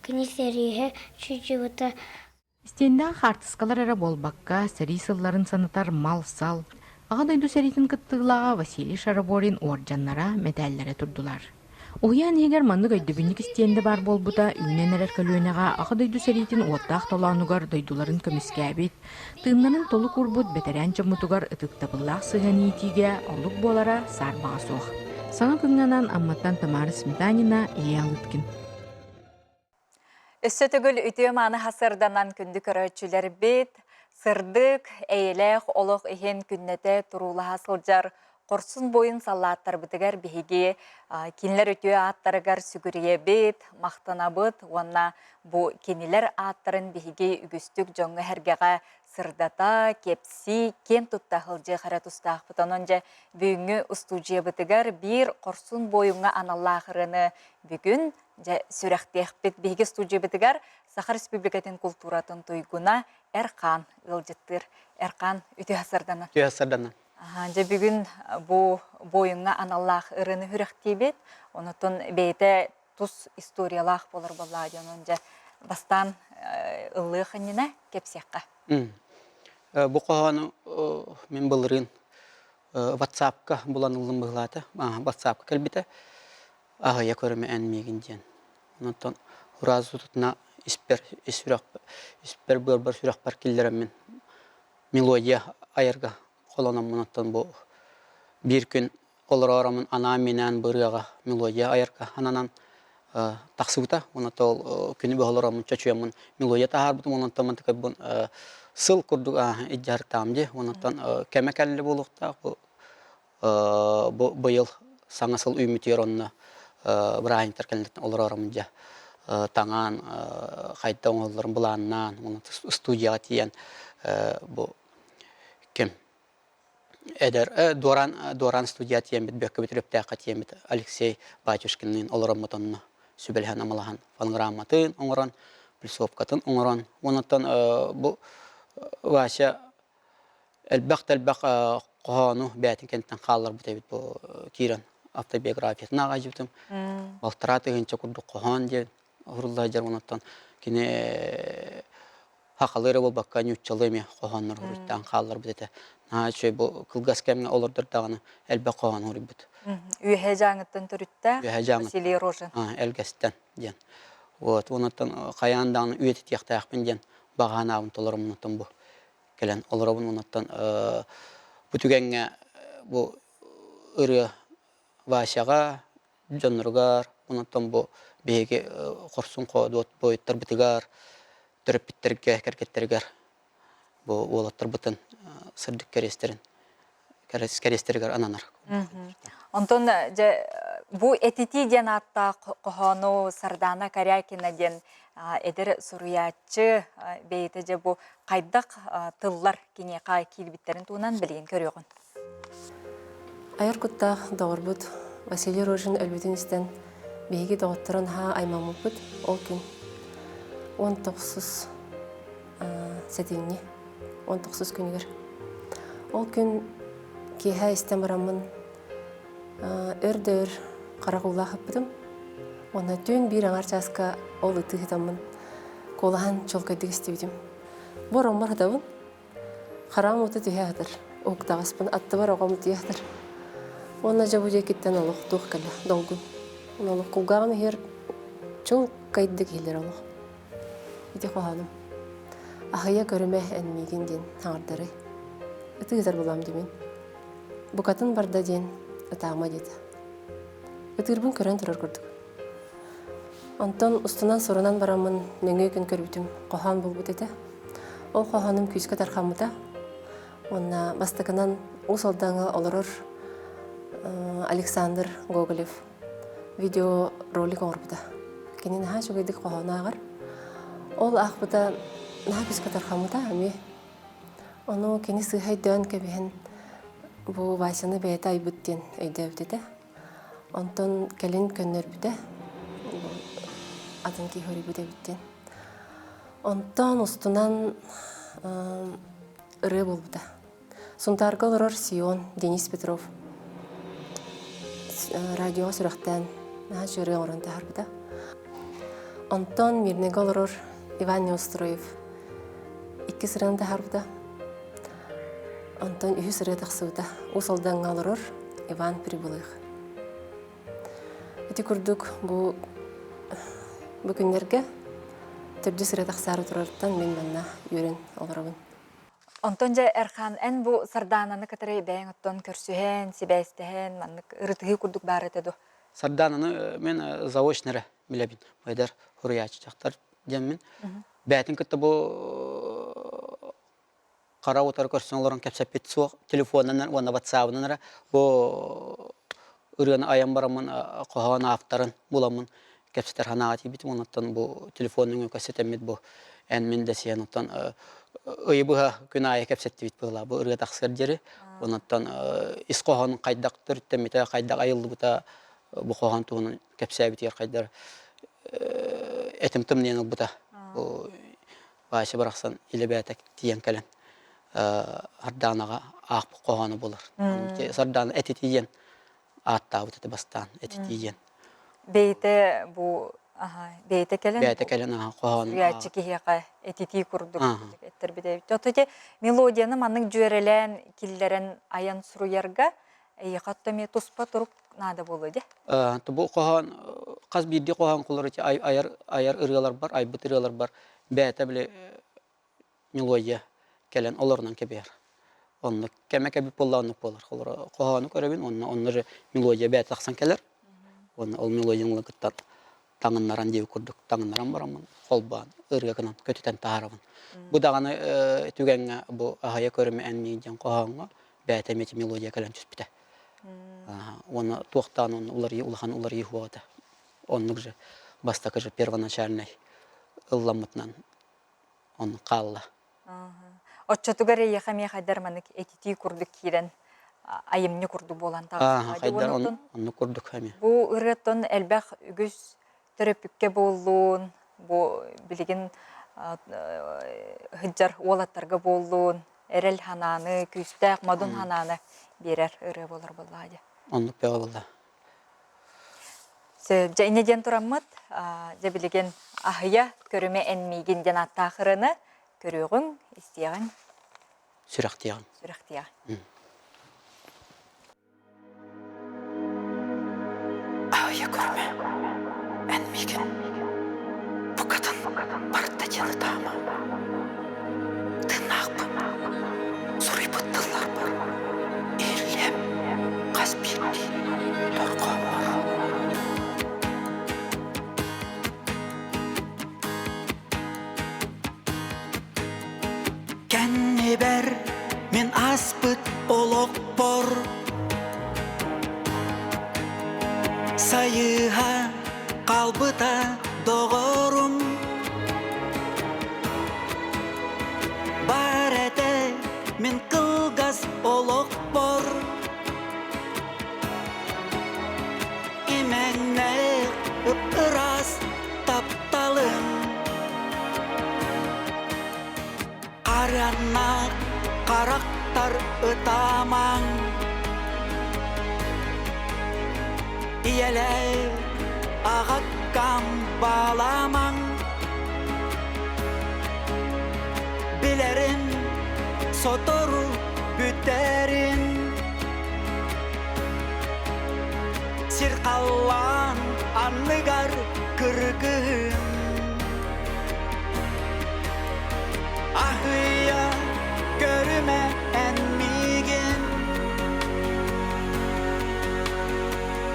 кини сэриигэ сылдьыбыта. Истиэндээх хаартыскалар эрэ буолбакка, сэрии сылларын санатар мал-сал, Аҕа дойду сэриитин кыттыылааҕа Василий Шараборин уордьаннара, мэтээллэрэ турдулар. Уһуйаан иһигэр маннык өйдөбүнньүк истиэндэ баар буолбута үүнэн эрэр көлүөнэҕэ Аҕа дойду сэриитин уоттаах толоонугар дойдуларын көмүскээбит, тыыннарын толук уурбут бэтэрээн дьоммутугар ытыктабыллаах сыһыан иитиигэ олук буолара саарбаҕа суох. Саҥа күҥҥэ анаан Амматтан Тамара Сметанина, Илья Лыткин. Өссө төгүл үтүө-мааны хасырданан күндү көрөөччүлэрбит, сырдык, эйэлээх олох иһин күннэтэ туруулаһа сылдьар хорсун буойун саллааттарбытыгар биһиги кинилэр үтүө ааттарыгар сүгүрүйэбит, махтанабыт уонна бу кинилэр ааттарын биһиги үгүстүк дьоҥҥо-сэргэҕэ сырдата, кэпсии, киэн тутта сылдьыах эрэ тустаахпыт. Онон дьэ бүгүҥҥү устуудьуйабытыгар биир хорсун буойуҥҥа аналлаах ырыаны бүгүн Дьэ, сүрэхтиэхпит. Биһиги студиябытыгар Саха Республикатын култууратын туйгуна Эрхаан ыалдьыттыыр. Эрхаан, үтүө сарданан. Үтүө сарданан. Дьэ, бүгүн бу буойуҥҥа аналлаах ырыаны сүрэхтиибит. Онотон бэйэтэ тус историялаах буолар буоллаа диэн, онон дьэ, бастаан ыллыах иннинэ кэпсиэххэ. Бу хоһоону мин былырыын WhatsApp-ка булан ыллым быһылаата. WhatsApp-ка кэлбитэ. Аһыйа көрүмэ эн миигин диэн. Онтон урааз тутатына испэр ис испэр быарбар сүрэхпэр киллэрэммин мелодия айарга холономмун оттон бу биир күн олорооромун анаан-минээн бырыаҕа мелодия айарга ананан тахсыбыта. Онон ол күнү быһа олороммун чочуйаммын мелодия таһаарбытым. Онон мантыкайбын сыл курдук илдьэ дии. Онон кэмэ кэллэ буолуохтаах. Бу Бу быйыл саҥа сыл үүммүтүгэр онно бырааһынньыктар кэнниттэн олорорум дьэ таҥаан хайда оҥоһулларын былааннаан уонна студияҕа тиийэн бу ким эдэр Дуоран Дуоран студия тиийэммит Бүөккэбит Рөптээххэ тиийэммит Алексей Батюшкинныын олороммут онно сүбэлэһэн амалаһан фонограмматын оҥорон плюсовкатын оҥорон уоннаттан бу Вася Элбэх да элбэх хоһоону бэйэтин кэнниттэн хаалларбыт эбит бу киирэн автобиографиятын ааҕайдьыбытым. Балтараа тыһыынча курдук хоһоон диэн уһурулла сылдьар онуттан кини сахалыы эрэ буолбакка нууччалыы эмиэ хоһооннор уруйтаан хаалларбыт этэ. Наһаа үчүгэй бу кылгас кэмҥэ олордор даҕаны элбэх хоһоон уруйбут. Үөһээ Дьааҥыттан төрүттээх Үөһээ Дьааҥыттан Василий Рожин. Элгэстэн диэн. Вот онуттан хайаан даҕаны үйэтитиэхтээхпин диэн баҕа санаабын толороммунуттан бу кэлэн олоробун онуттан бу түгэҥҥэ бу ырыа Васяҕа дьонноругар онуттан бу биһиги хорсун хоодуот буойуттарбытыгар төрөппүттэргэ кэргэттэригэр бу уолаттарбытын сырдык кэриэстэрин кэриэстэригэр ананар. Онтон дьэ бу этитии диэн ааттаах хоһоону Сардаана Корякина диэн эдэр суруйааччы бэйэтэ дьэ бу хайдах тыллар киниэхэ киирбиттэрин туһунан билигин көрүөҕүн. Айар куттаах доҕорбут Василий Рожин өлбүтүн истэн биһиги доҕотторо наһаа аймаммыппыт ол күн 19 сэтинньи 19 күнүгэр. Ол күн киэһэ истэн бараммын өр да өр харах уулаах ыппытым. Уонна түүн биир аҥар чааска ол ытыы сытаммын куолаһан чуолкайдык истибитим. Бу ороммор сытабын. Хараҕым уута түһэ сытар. Уһуктаҕаспын аттыбар оҕом утуйа сытар. Уонна дьэ бу диэкиттэн олох туох кэллэ долгун. Олох кулгааҕым иһигэр чуолкайдык иһиллэр олох. Ити хоһооном. Аһыйа көрүмэ эн миигин диэн саҥардарый. Ытыы ытар булам димин. Букатын барда диэн ытаама диэтэ. Ытыырбын көрөн турар курдук. Онтон устунан сурунан бараммын нөҥүө күн көрбүтүм хоһоон булбут этэ. Ол хоһоонум күүскэ тархаммыта. Уонна бастакынан Уус Алдаҥҥа олорор Александр Гоголев видеоролик оҥорбута. Кини наһаа үчүгэйдик хоһоон ааҕар. Ол аахпыта наһаа күүскэ тархаммыта эмиэ. Ону кини сыыһа өйдөөн кэбиһэн бу Васяны бэйэтэ айбыт диэн өйдөөбүт этэ. Онтон кэлин көннөрбүтэ атын киһи хоруйбут эбит диэн. Онтон устунан ырыа буолбута. Сунтаарга олорор Сион Денис Петров радиоҕа сүрэхтээн наһаа ырыа оҥорон таһаарбыта. Онтон Мирныйга олорор Иван Неустроев иккис ырыаны таһаарбыта. Онтон үһүс ырыа тахсыбыта. Уус Алдаҥҥа олорор Иван Прибылых. Ити курдук бу бу күннэргэ төрдүс ырыа тахсаары турарыттан мин манна үөрэн олоробун. Онтон дьэ Эрхан, эн бу Сардаананы кытары бэйэҥ оттон көрсүһэн, сибээстэһэн, маннык ырытыһыы курдук баар этэ дуо? Сардаананы мен заочно эрэ билэбин. Эдэр суруйааччы дьахтар диэммин. Бэйэтин кытта бу хара утары көрсөн олорон кэпсэппит суох телефонунан уонна ватсабынан эрэ бу ырыаны айан бараммын хоһоон авторын буламмын кэпсэтэр санааҕа тиийбитим онуттан бу телефонун кэпсэтэммит бу эн мин дэсиһэн оттон ыйы быһа күн аайы кэпсэттибит быһыылаах бу ырыа тахсыар диэри онуттан ис хоһоонун хайдах төрүттэммитэ хайдах айыллыбыта бу хоһоон туһунан кэпсээбитигэр хайдар этим тымныйан ылбыта бу Вася барахсан илэбээтэ тиийэн кэлэн Сардаанаҕа аахпыт хоһооно буолар. Сардаана этитийэн ааттаабыт этэ бастаан этитийэн. Бэйэтэ бу бэйэтэ кэлэн бэйэтэ кэлэн хоһоонун суруйааччы киһиэхэ этитии курдук эттэрбит эбит. Ото ити мелодияны маннык дьүөрэлээн киллэрэн айан суруйарга эйиэхэ отто эмиэ туспа турук наада буолуо дии. Бу хоһоон хас биирдии хоһоон кулар айар айар ырыаларбар, айбыт ырыаларбар бэйэтэ били мелодия кэлэн олорунан кэбиһэр. Оннук кэмэ кэбит буолла оннук буолар. Холоро хоһоону көрөбүн уонна онно же мелодия бэйэтэ тахсан кэлэр. Уонна ол мелодияны кытта таҥыннаран диэбит курдук таҥыннаран бараммын холбоон ырыа гынан көтүтэн таһаарабын. Бу даҕаны түгэҥҥэ бу аһайа көрүмэ эн миигин диэн хоһооҥҥо бэйэтэ эмиэ мелодия кэлэн түспүтэ. Уонна туохтаан онно уларыйыы улахан уларыйыы суох этэ. Оннук же бастакы же первоначальный ылламмытынан оннук хаалла. Оччотугар эйиэхэ эмиэ хайдар маннык этитии курдук киирэн айымньы курдук буолан таҕыста. Хайдар оннук курдук эмиэ. Бу ырыаттан элбэх үгүс төрөппүккэ буоллун, бу билигин сылдьар уолаттарга буоллун, эрэл ханааны, күүстээх модун ханааны биэрэр ырыа буолар буоллаҕа дии. Оннук бөҕө буолла. Сөп. Дьэ, инньэ диэн тураммыт, дьэ билигин аһыйа көрүмэ эн миигин диэн ааттаах ырыаны көрүөҕүҥ, истиэҕиҥ. Сүрэхтиэҕиҥ. Сүрэхтиэҕиҥ. Аһыйа көрүмэ эн миигин букатын барыта диэн ытаама. Тыыннаахпын суруйбут тылларбар иһиллиэм хас биирдии дорҕооммор. Кэннибэр мин ааспыт олохпор Сайыһа хаалбыта доҕорум Бар этэ мин кылгас олохпор Имэҥнээх ып-ыраас тапталым Хараннаах харахтар ытаамаҥ Ийэлээх аҕаккам бааламаҥ Билэрим сотору бүтэрин Сир халлаан анныгар кыргыһым Аһыйа көрүмэ эн миигин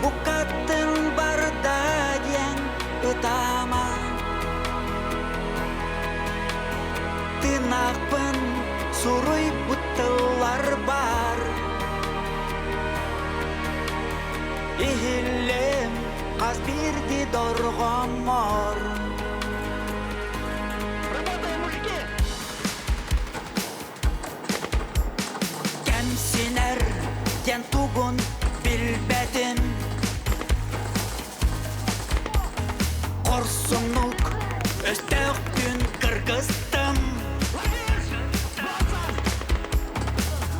Букатын барда диэн ытаама Тыыннаахпын суруйбут тыллар бар Иһиллиэм хас биирдии дорҕооммор Кэмсинэр диэн тугун билбэтим Хорсуннук өстөөхтүн кыргыһым. кыстым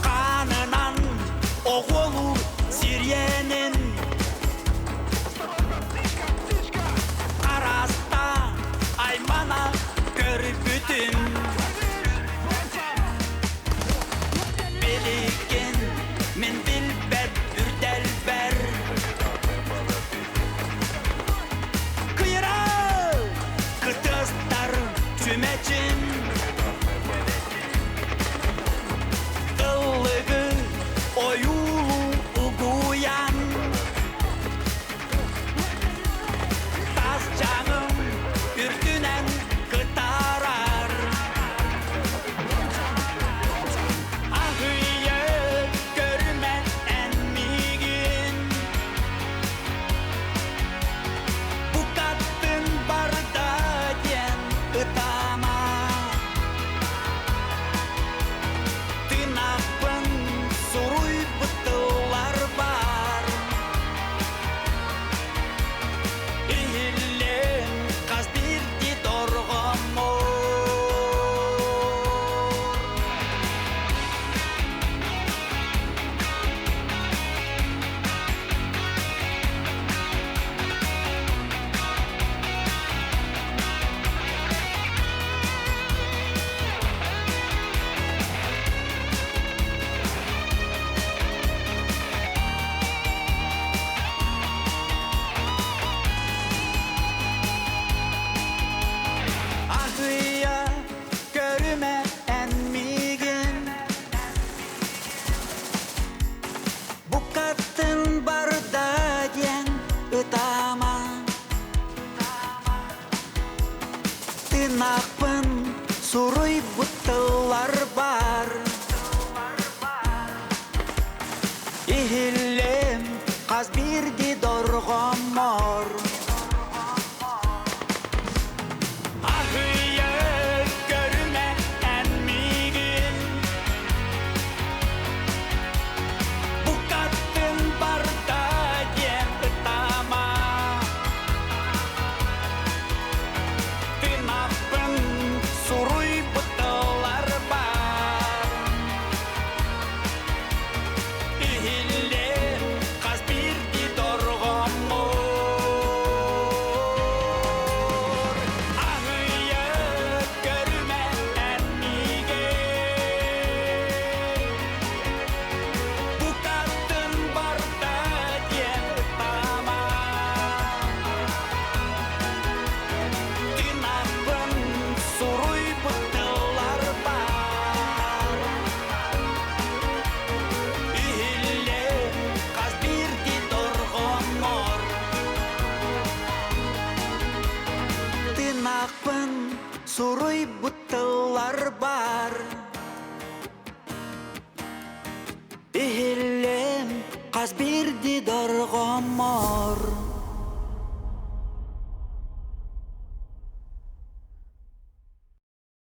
Хаанынан оҕолуур сириэнин Хараста аймана көрбүтүм Билигин мин билбэт үрдэлбэр Кыйра кытыстар чүмэчин Ыллыгы ойуулуу угуйан Тас дьаҥым үрдүнэн кытарар Аһыйа көрүмэ эн миигин Букатын барда диэн ытаама Тыынаппын суруйбут тыллар бар Иһиллэн хас биирдии дорҕооммор Аһыйа көрүмэ эн миигин Букатын барда диэн ытаама Тыынахпын суруйбут тыллар бар Иһиллим хас биирдии дорҕооммор Аһыйа көрүмэ эн миигин Букатын барда диэн ытаама Тыынаппын суруйбут тыллар бар Иһиллэр хас биирдии дорҕооммор Аһыйа көрүмэ эн миигин Букатын барда диэн ытаама Тыынаппын суруйбут тыллар бар Иһиллэр хас биирдии дорҕооммор Тыынахпын суруйбут тыллар бар Иһиллэм хас биирдии дорҕооммор.